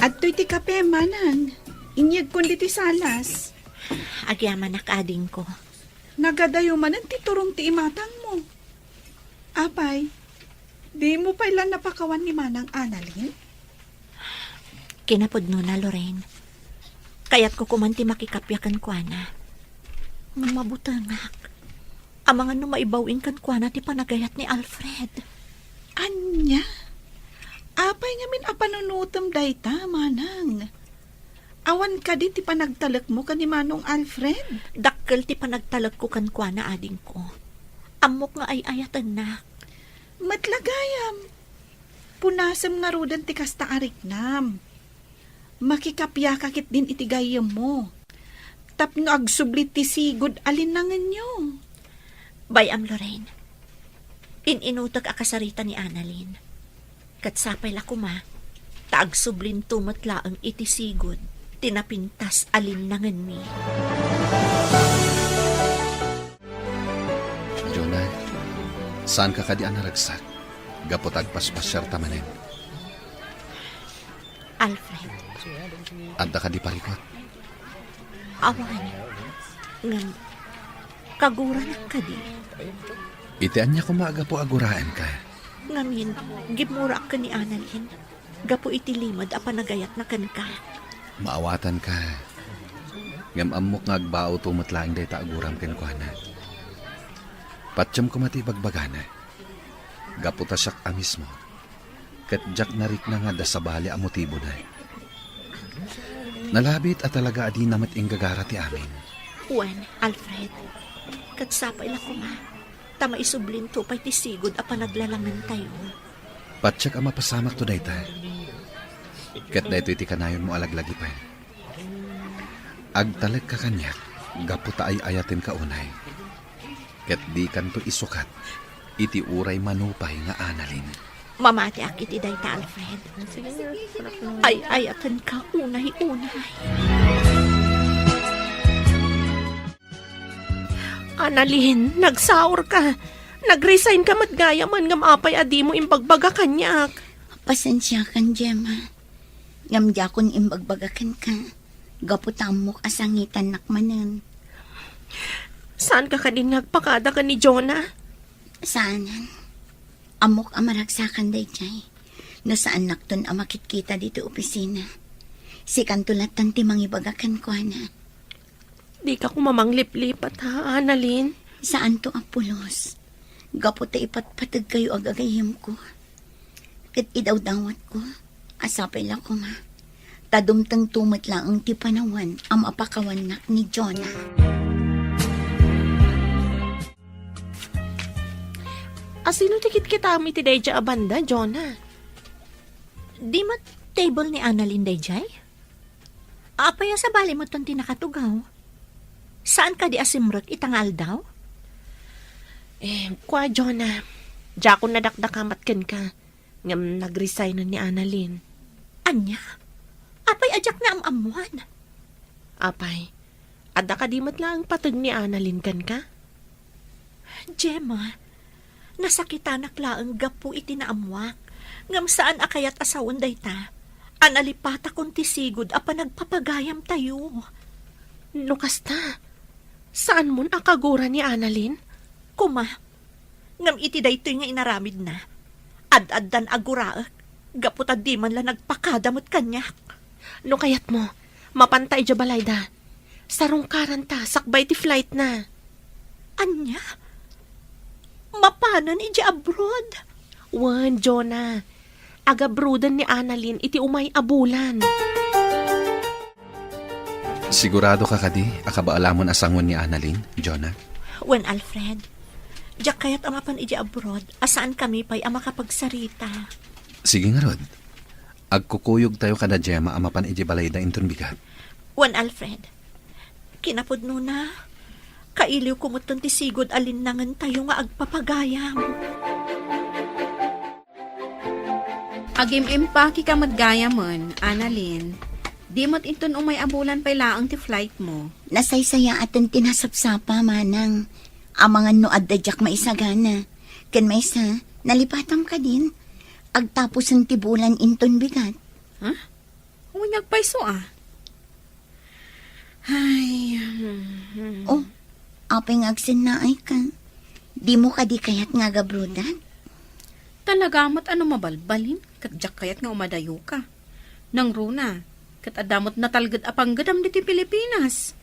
Adtoy ti kape, manang. Inyegkon ditoy salas. Agyamanak, adingko. Nagadayo manen ti turong ti imatangmo. Apay, dimo pay la napakawan ni Manang Annalyn? Kinapudnona, Lorraine. Kayatko koman ti makikappia kenkuana. Ngem mabutengak. Amangan no maibaw-ing kenkuana ti panagayat ni Alfred. Ania? Apay ngamin a panunotem dayta, manang? Awan kadi ti panagtalekmo ken ni Manong Alfred? Dakkel ti panagtalekko kenkuana, adingko. Ammok nga ay-ayatennak. Met la gayam. Punasem ngaruden ti kasta a riknam. Makikapiaka ketdin iti gayyemmo tapno agsubli ti sigud a linnangenyo. Bay-am, Lorraine. In-inutek a kasarita ni Annalyn. Ket sapay la koma, ta agsublinto met laeng iti sigud ti napintas a linnangenmi. Jonah, saanka kadi a naragsak gapu ta agpaspasiarta manen? Alfred. Adda kadi parikut? Awan. Ngem, kaguranak kadi? Iti ania koma a gapu a guraenka? Ngamin, gimmurak ken ni Annalyn gapu iti limed a panagayatna kenka. Maawatanka. Ngem ammok nga agbaawto met laeng dayta a guram kenkuana. Patiem koma ti ibagbagana. Gapu ta siak a mismo, ket diak narikna nga adda sabali a motibona. Nalabit a talaga a dina met inggagara ti amin. Wen, Alfred, ket sapay la koma, ta maisublinto pay ti sigud a panaglalangentayo. Patiek a mapasamakto dayta. Ket daytoy ti kanayonmo a laglagipen. Agtalekka kaniak gapu ta ay-ayatenka unay. Ket dikanto isukat iti uray mano pay nga Annalyn. Mamatiak iti dayta, Alfred. Ay-ayatenka unay-unay. Annalyn, nagsaorka. Nag-resignka met gayamen ngem apay a dimo imbagbaga kaniak? Pasensiakan, Gemma. Ngem diakon imbagbaga kenka, gapu ta ammok a sangitannak manen. Saanka kadi nga agpakada ken ni Jonah? Saanen. Ammok a maragsakan daydiay. No saannakton a makitkita ditoy opisina, sikanto lattan ti mangibaga kenkuana. Dika koma mangliplipat, ha, Annalyn? Saanto a pulos. Gapu ta ipatpategkayo a gagayyemko. Ket idawdawatko a sapay la koma, Ta dumtengto met laeng ti panawen a mapakawannak ni Jonah. Asino ti kitkitam iti daydiay a banda, Jonah? Di met table ni Annalyn daydiay? Apay a sabali metten ti nakatugaw? Saan kadi a simrek ita nga aldaw? Eh, kua, Jonah, diakon nadakdakamat kenka, ngem nagresignen ni Annalyn. Ania? Apay a diak naam-ammoan? Apay, adda kadi met laeng pateg ni Annalyn kenka? Gemma, nasakitanak laeng gapu iti naammoak, ngem saan a kayat a sawen dayta a nalipatakon ti sigud a panagpapagayamtayo. No kasta, saanmon a kagura ni Annalyn? Kuma, ngem iti daytoy nga inaramidna, ad-addan a guraek, gapu ta diman la nagpakada met kaniak. No kayatmo, mapanta idiay balayda. Sarungkaranta sakbay ti flightna. Ania? Mapanen idiay abroad? Wen, Jonah. Agabroaden ni Annalyn iti umay a bulan. Sigurado ka kadi a kabaalamon a sangoen ni Annalyn, Jonah? Wen, Alfred. Diak kayat a mapan idiay abroad a saankami pay a makapagsarita. Sige ngarud. Agkukuyogtayo kada Gemma a mapan idiay balayda inton bigat. Wen, Alfred, kinapudnona, kailiwko metten ti sigud a linnangentayo nga agpapagayam. Agim-impakeka met gayamen, Annalyn. Di met inton umay a bulan pay laeng ti flightmo. Nasaysayaaten ti nasapsapa, manang. Amangan no adda diak maisagana. Ken maysa, nalipatam kadin. Agtapusen ti bulan inton bigat. Ha? Wen, agpayso a. Ay, hmm, hmm. Oh, apay nga agsennaayka? Dimo kadi kayat nga agabroadan? Talaga met a no mabalbalin, ket diak kayat nga umadayoka. Nangruna, ket adda met natalged a panggedam ditoy Pilipinas.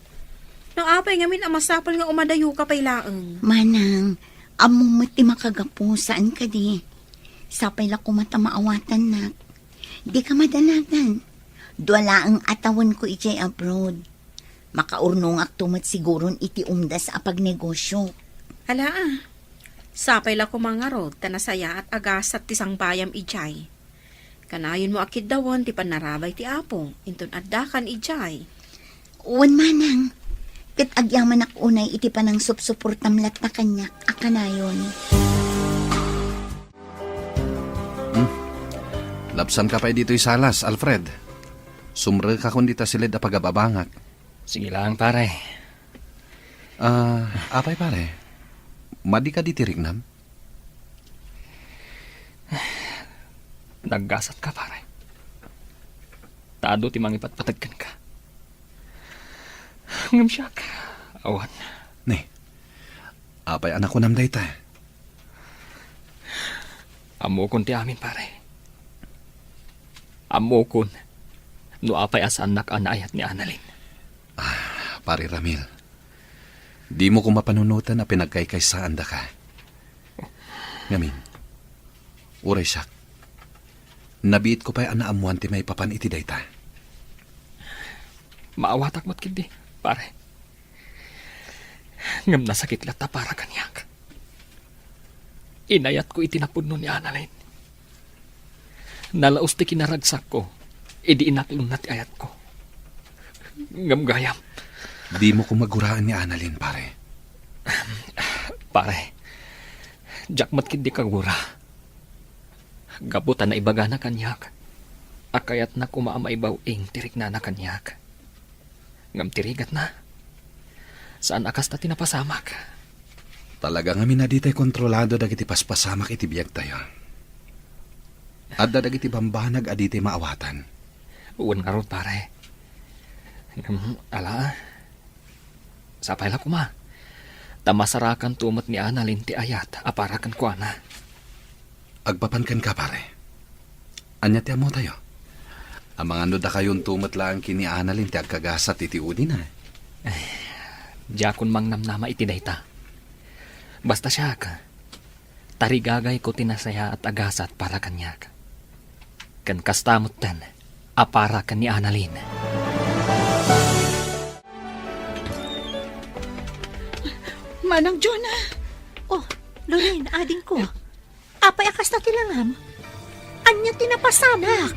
No apay ngamin a masapul nga umadayoka pay laeng? Manang, ammom met ti makagapu, saan kadi? Sapay la koma ta maawatannak. Dika madanagan. Dua laeng a tawenko idiay abroad. Makaurnongakto met siguron iti umdas a pagnegosio. Ala, a. Sapay la koma ngarud ta nasayaat a gasat ti sangbayam idiay. Kanayonmo a kiddawen ti pannarabay ti Apo, inton addakan idiay. Wen manang, ket agyamanak unay iti panangsupsuportam latta kaniak a kanayon. Hmm. Labsanka pay ditoy salas, Alfred. Sumrekakon dita siled a pagababangak. Sige lang, pare. Ah, apay, pare? Madika diti riknam? Naggasatka, pare. Ta adu ti mangipatpateg kenka. Ngem siak, awan. Ni, apay a nakunam dayta? Ammokon ti amin, pare. Ammokon no apay a saannak a naayat ni Annalyn. Ah, Pare Ramil, dimo koma panunoten a pinagkaykaysaandaka. Ngamin, uray siak, nabiitko pay a naammoan ti maipapan iti dayta. Maawatak met ketdi, pare. Ngem nasakit latta para kaniak. Inayatko iti napudno ni Annalyn. Nalaus ti kinaragsakko idi inaklonna ti ayatko. Ngem gayam. Dimo koma guraan ni Annalyn, pare. Pare, diak met ketdi kagura. Gapu ta naibagana kaniak a kayatna koma a maibaw-ing ti riknana kaniak. Ngem ti rigatna, saan a kasta ti napasamak. Talaga ngamin a ditay kontrolado dagiti paspasamak iti biagtayo. Adda dagiti bambanag a ditay maawatan. Wen ngarud, pare. Ngem, ala, sapay la koma. Ta masarakanto met ni Annalyn ti ayat a para kenkuana. Agpapan kenka, pare. Ania ti ammotayo? Amangan no dakayonto met laeng ken ni Annalyn ti agkagasat iti udina. Ay, diakon mangnamnama iti dayta. Basta siak, tarigagayko ti nasayaat a gasat para kaniak. Ken kasta metten, a para ken ni Annalyn. Manang Jonah! Oh, Lorraine, adingko. Apay a kasta ti langam? Ania ti napasamak?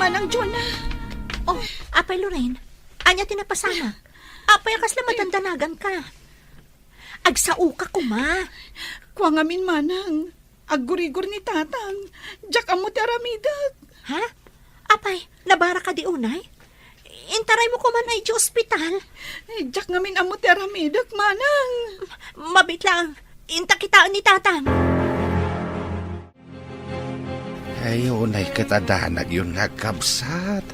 Manang Jonah! Oh, apay Lorraine, ania ti napasamak? Apay a kasla madandanagan ka? Agsaoka koma. Kua ngamin, manang. Aggurigor ni tatang. Diak ammo ti aramidek. Ha? Apay, nabara kadi unay? Intaraymo koma idiay ospital. Eh, diak ngamin ammo ti aramidek, manang. Mabiit lang. Inta kitaen ni tatang. Ay, unay ket a danagyon nga agkabsat.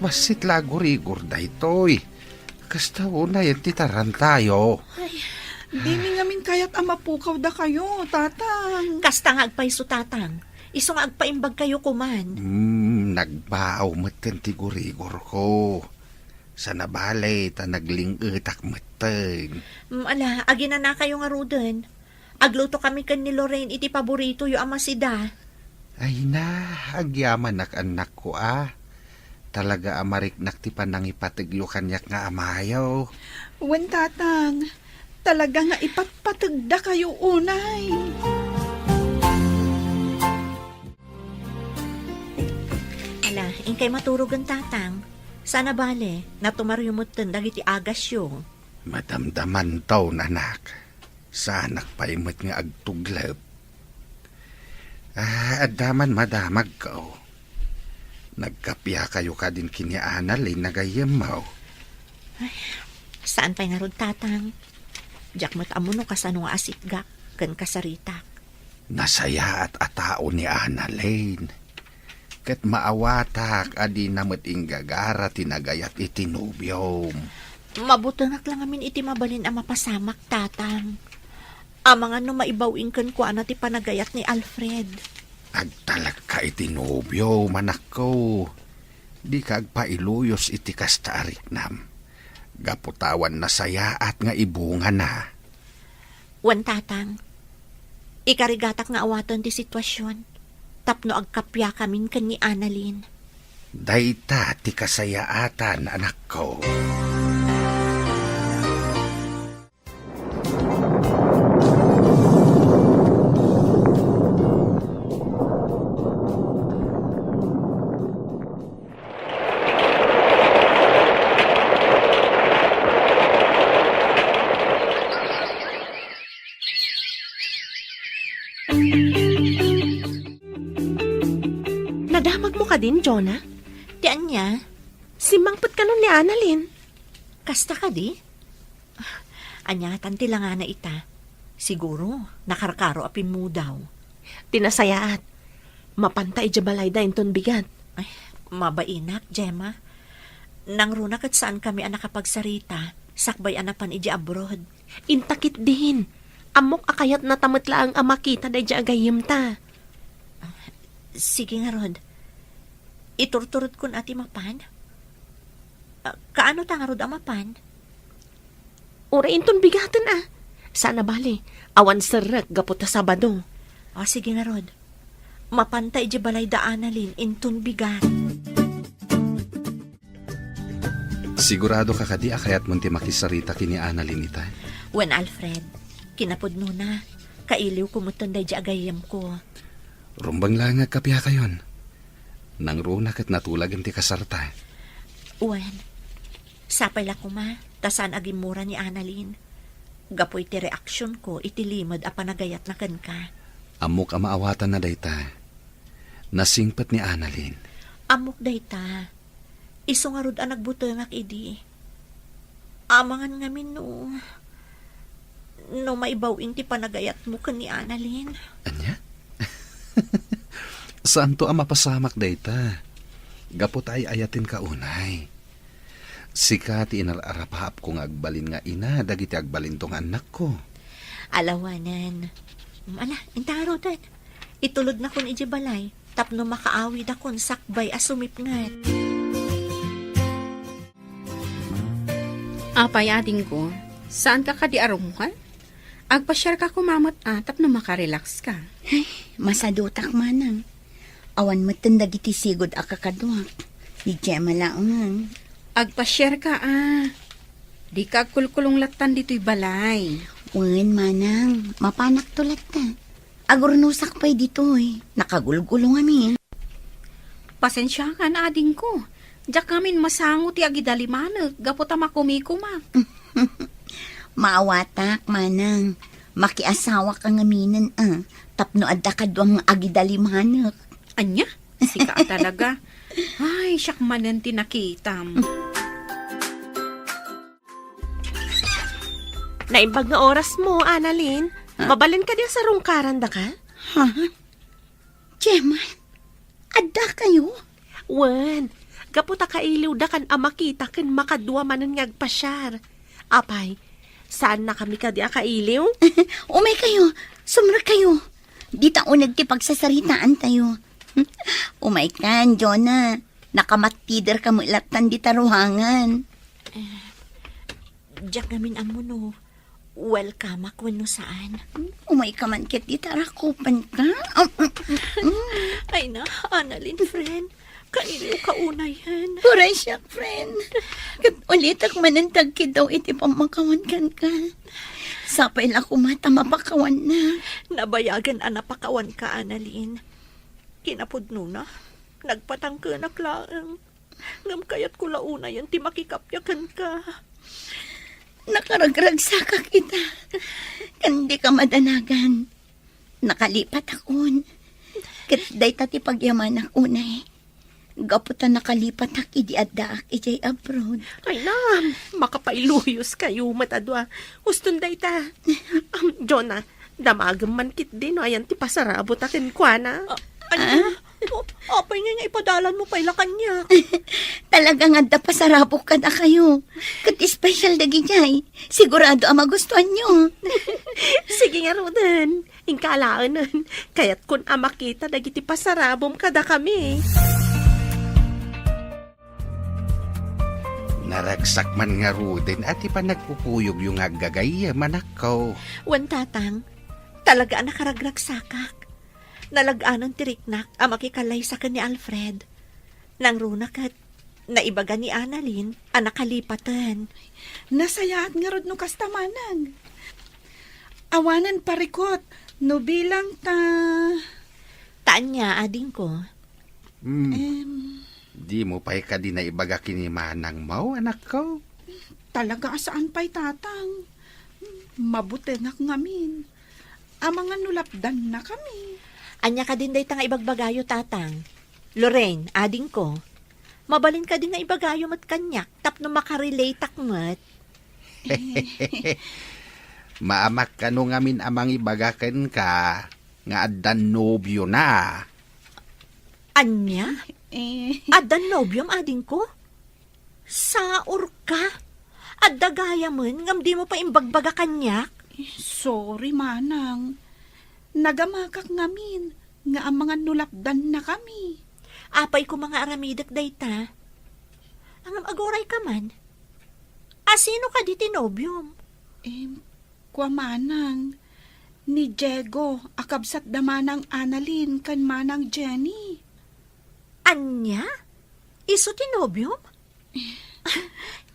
Bassit la aggurigor daytoy. Kasta unayen ti tarantayo. Ay, dimi ngamin kayat a mapukaw dakayo, tatang. Kasta nga agpayso, tatang. Isu nga agpaimbag kayo koman. Hmm, nagbaaw metten ti gurigorko. Sana bale, ta nagling-etak metten. Mm, ala, aginana kayo ngaruden. Agluto kami ken ni Lorraine iti paboritoyo a masida. Ay na, agyamanak, annakko, a. Talaga a mariknak ti panangipategyo kaniak nga amayo. Wen, tatang, talaga nga ipatpategda kayo unay. Ala, inkay maturogen, tatang. Sana bale, natumaryo metten dagiti agasyo. Madamdamanto, anak. Saanak pay met nga agtuglep. Ah, adda man madamagko. Nagkapiakayo kadin ken ni Annalyn a gayyemmo? Ay, saan pay ngarud, tatang. Diak met ammo no kasano nga asitgak ken kasaritak. Nasayaat a tao ni Annalyn. Ket maawatak a dina met inggagara ti nagayat iti nobiom. Mabutengak la ngamin iti mabalin a mapasamak, tatang. Amangan no maibaw-ing kenkuana ti panagayat ni Alfred. Agtalekka iti nobiom, anakko. Dika agpailuyos iti kasta a riknam. Gapu ta awan nasayaat nga ibungana. Wen, tatang, ikarigatak nga awaten ti situasion tapno agkapiakamin ken ni Annalyn. Dayta ti kasayaatan, anakko. Nadamagmo kadin, Jonah? Ti ania? Simmangpet kanon ni Annalyn. Kasta kadi? Ania ngatan ti langana ita? Siguro, nakarkaro a pimmudaw. Ti nasayaat, mapanta idiay balayda inton bigat. Ay, mabainak, Gemma. Nangruna ket saankami a nakapagsarita, sakbay a napan idiay abroad. Inta ketdin. Ammok a kayatnata met laeng a makita daydiay a gayyemta. Ah, sige ngarud. Iturturedkon a ti mapan? Ah, kaano ta ngarud a mapan? Uray inton bigaten a. Saan a bale, awan serrek gapu ta Sabado. Ah, sige ngarud. Mapanta idiay balayda Annalyn inton bigat. Sigurado ka kadi a kayatmon ti makisarita ken ni Annalyn ita? Wen, Alfred, kinapudnona, kailiwko metten daydiay a gayyemko. Rumbeng laeng nga agkapiakayon. Nangruna ket natulagen ti kasarta. Wen, sapay la koma, ta saan a gimmura ni Annalyn. Gapu iti reaksionko iti limed a panagayatna kenka. Ammok a maawatanna dayta. Nasingpet ni Annalyn. Ammok dayta. Isu ngarud a nagbutengak idi. Amangan ngamin no, no maibaw-ing ti panagayatmo ken ni Annalyn. Ania? Saanto a mapasamak dayta. Gapu ta ay-ayatenka unay. Sika ti inar-arapaapko nga agbalin nga ina dagiti agbalinto nga annakko. Alawanen. Ala, inta ngaruden. Itulodnakon idiay balay tapno makaawidakon sakbay a sumipnget. Apay, adingko, saanka kadi a rummuar? Agpasiarka koma met a tapno makarelaxka. Ay, masadutak manang. Awan metten dagiti sigud a kakaduak. Ni Gemma laengen. Agpasiarka a. Dika agkulkulong lattan ditoy balay. Wen, manang, mapanakto latta. Agurnosak pay ditoy. Nakagulgulo ngamin. Pasensiakan, adingko. Diak ngamin masango ti agidalimanek gapu ta makumikumak. Maawatak, manang. Makiasawaka ngaminen a, tapno adda kaduam nga agidalimanek. Ania? Sika a talaga. Ay, siak manen ti nakitam. Naimbag nga orasmo, Annalyn. Ha? Mabalin kadi a sarungkarandaka? Ha? Gemma, addakayo? Wen, gapu ta kailiwdakan a makita ken makadua manen nga agpasiar. Apay, saannakami kadi a kailiw? Umaykayo, sumrekkayo. Dita uneg ti pagsasaritaantayo. Umaykan, Jonah. Nakamattiderka met lattan dita ruangan. Diak ngamin ammo no welcome-ak wenno saan. Umayka man ket dita rakupenka. Ay na, Annalyn, friend. Kailiwka unayen. Uray siak, friend. Ket ulitek manen ti agkiddaw iti pammakawan kenka. Sapay la koma ta mapakawannak. Nabayagen a napakawanka, Annalyn. Kinapudnona, nagpatangkenak laeng. Ngem kayatko la unayen ti makikappia kenka. Nakaragragsakak ita. Ken dika madanagan. Nakalipatakon. Ket dayta ti pagyamanak unay. Gapu ta nakalipatak idi addaak idiay abroad. Ay na, makapailuyoskayo met a dua. Huston dayta. Am, Jonah, damagem man ketdi no ayan ti pasarabota kenkuana. Ah, ania? Ah? O, apay ngay nga ipadalanmo pay la kaniak? Talaga nga adda pasarabok kadakayo. Ket special dagidiay. Sigurado a magustuanyo. Sige ngaruden. Inka alaenen. Kayatkon a makita dagiti pasarabom kadakami. Naragsak man ngaruden a ti panagpupuyogyo nga aggagayyem, anakko. Wen, Tatang, talaga a nakaragragsakak. Nalag-anen ti riknak a makikallaysa ken ni Alfred. Nangruna ket naibaga ni Annalyn a nakalipaten. Nasayaat ngarud no kasta manang. Awanen parikut no bilang ta. Ta ania, adingko? Hmm. Em. Dimo pay kadi naibaga ken ni manangmo, anakko? Talaga a saan pay, Tatang. Mabutengak ngamin. Amangan no lapdannakami. Ania kadin dayta nga ibagbagayo, Tatang? Lorraine, adingko, mabalin kadi nga ibagayo met kaniak tapno makarelateak met? Maamak kano ngamin a mangibaga kenka nga addan nobiona. Ania? Eh. Addan nobiom, adingko? Saorka? Adda gayamen ngem dimo pay imbagbaga kaniak? Sorry, manang. Nagamakak ngamin nga amangan no lapdannakami. Apay koma nga aramidek dayta? Ngem agurayka man. A sino kadi ti nobiom? Em, kua manang, ni Diego a kabsat da manang Annalyn ken manang Jenny. Ania? Isu ti nobiom?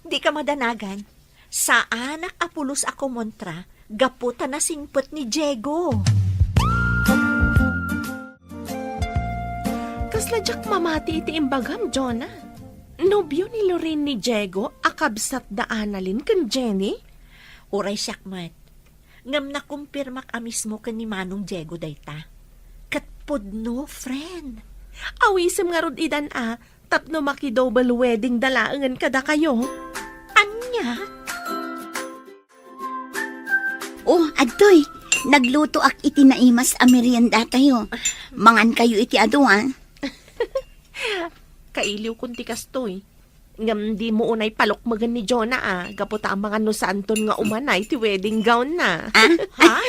Dika madanagan. Saanak a pulos a kumontra gapu ta nasingpet ni Diego. Kasla diak mamati iti imbagam, Jonah. Nobio ni Lorraine ni Diego a kabsat da Annalyn ken Jenny? Uray siak met. Ngem nakumpirmak a mismo ken ni Manong Diego dayta. Ket pudno, friend. Awisem ngarud idan a, tapno maki-double wedding da laengen kadakayo. Ania? Oh, adtoy, naglutoak iti naimas a meriendatayo. Mangankayo iti adu, a. Kailiwkon ti kastoy. Ngem dimo unay palukmegen ni Jonah a, gapu ta amangan no saanton nga umanay ti wedding gown na. Ah? Ha?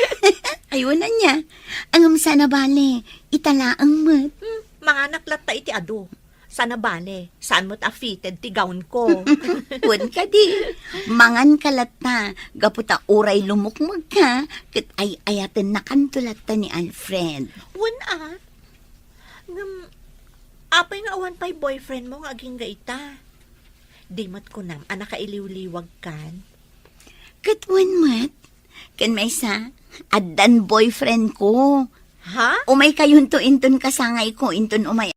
Aywan ania. Ngem saan a bale, ita laeng met. Hmm, manganak latta iti adu. Sana bale, saan met a fitted ti gown ko. Wen kadi, mangan ka latta, gapu ta uray lumukmeg ka, ket ay-ayatennakanto latta ni Alfred. Wen a, ngem, apay nga awan pay boyfriend mo nga agingga ita? Di met kunam a nakailiwliwag kan? Ket wen met, ken maysa, addan boyfriend ko. Ha? Umay kayonto inton kasangay ko, inton umay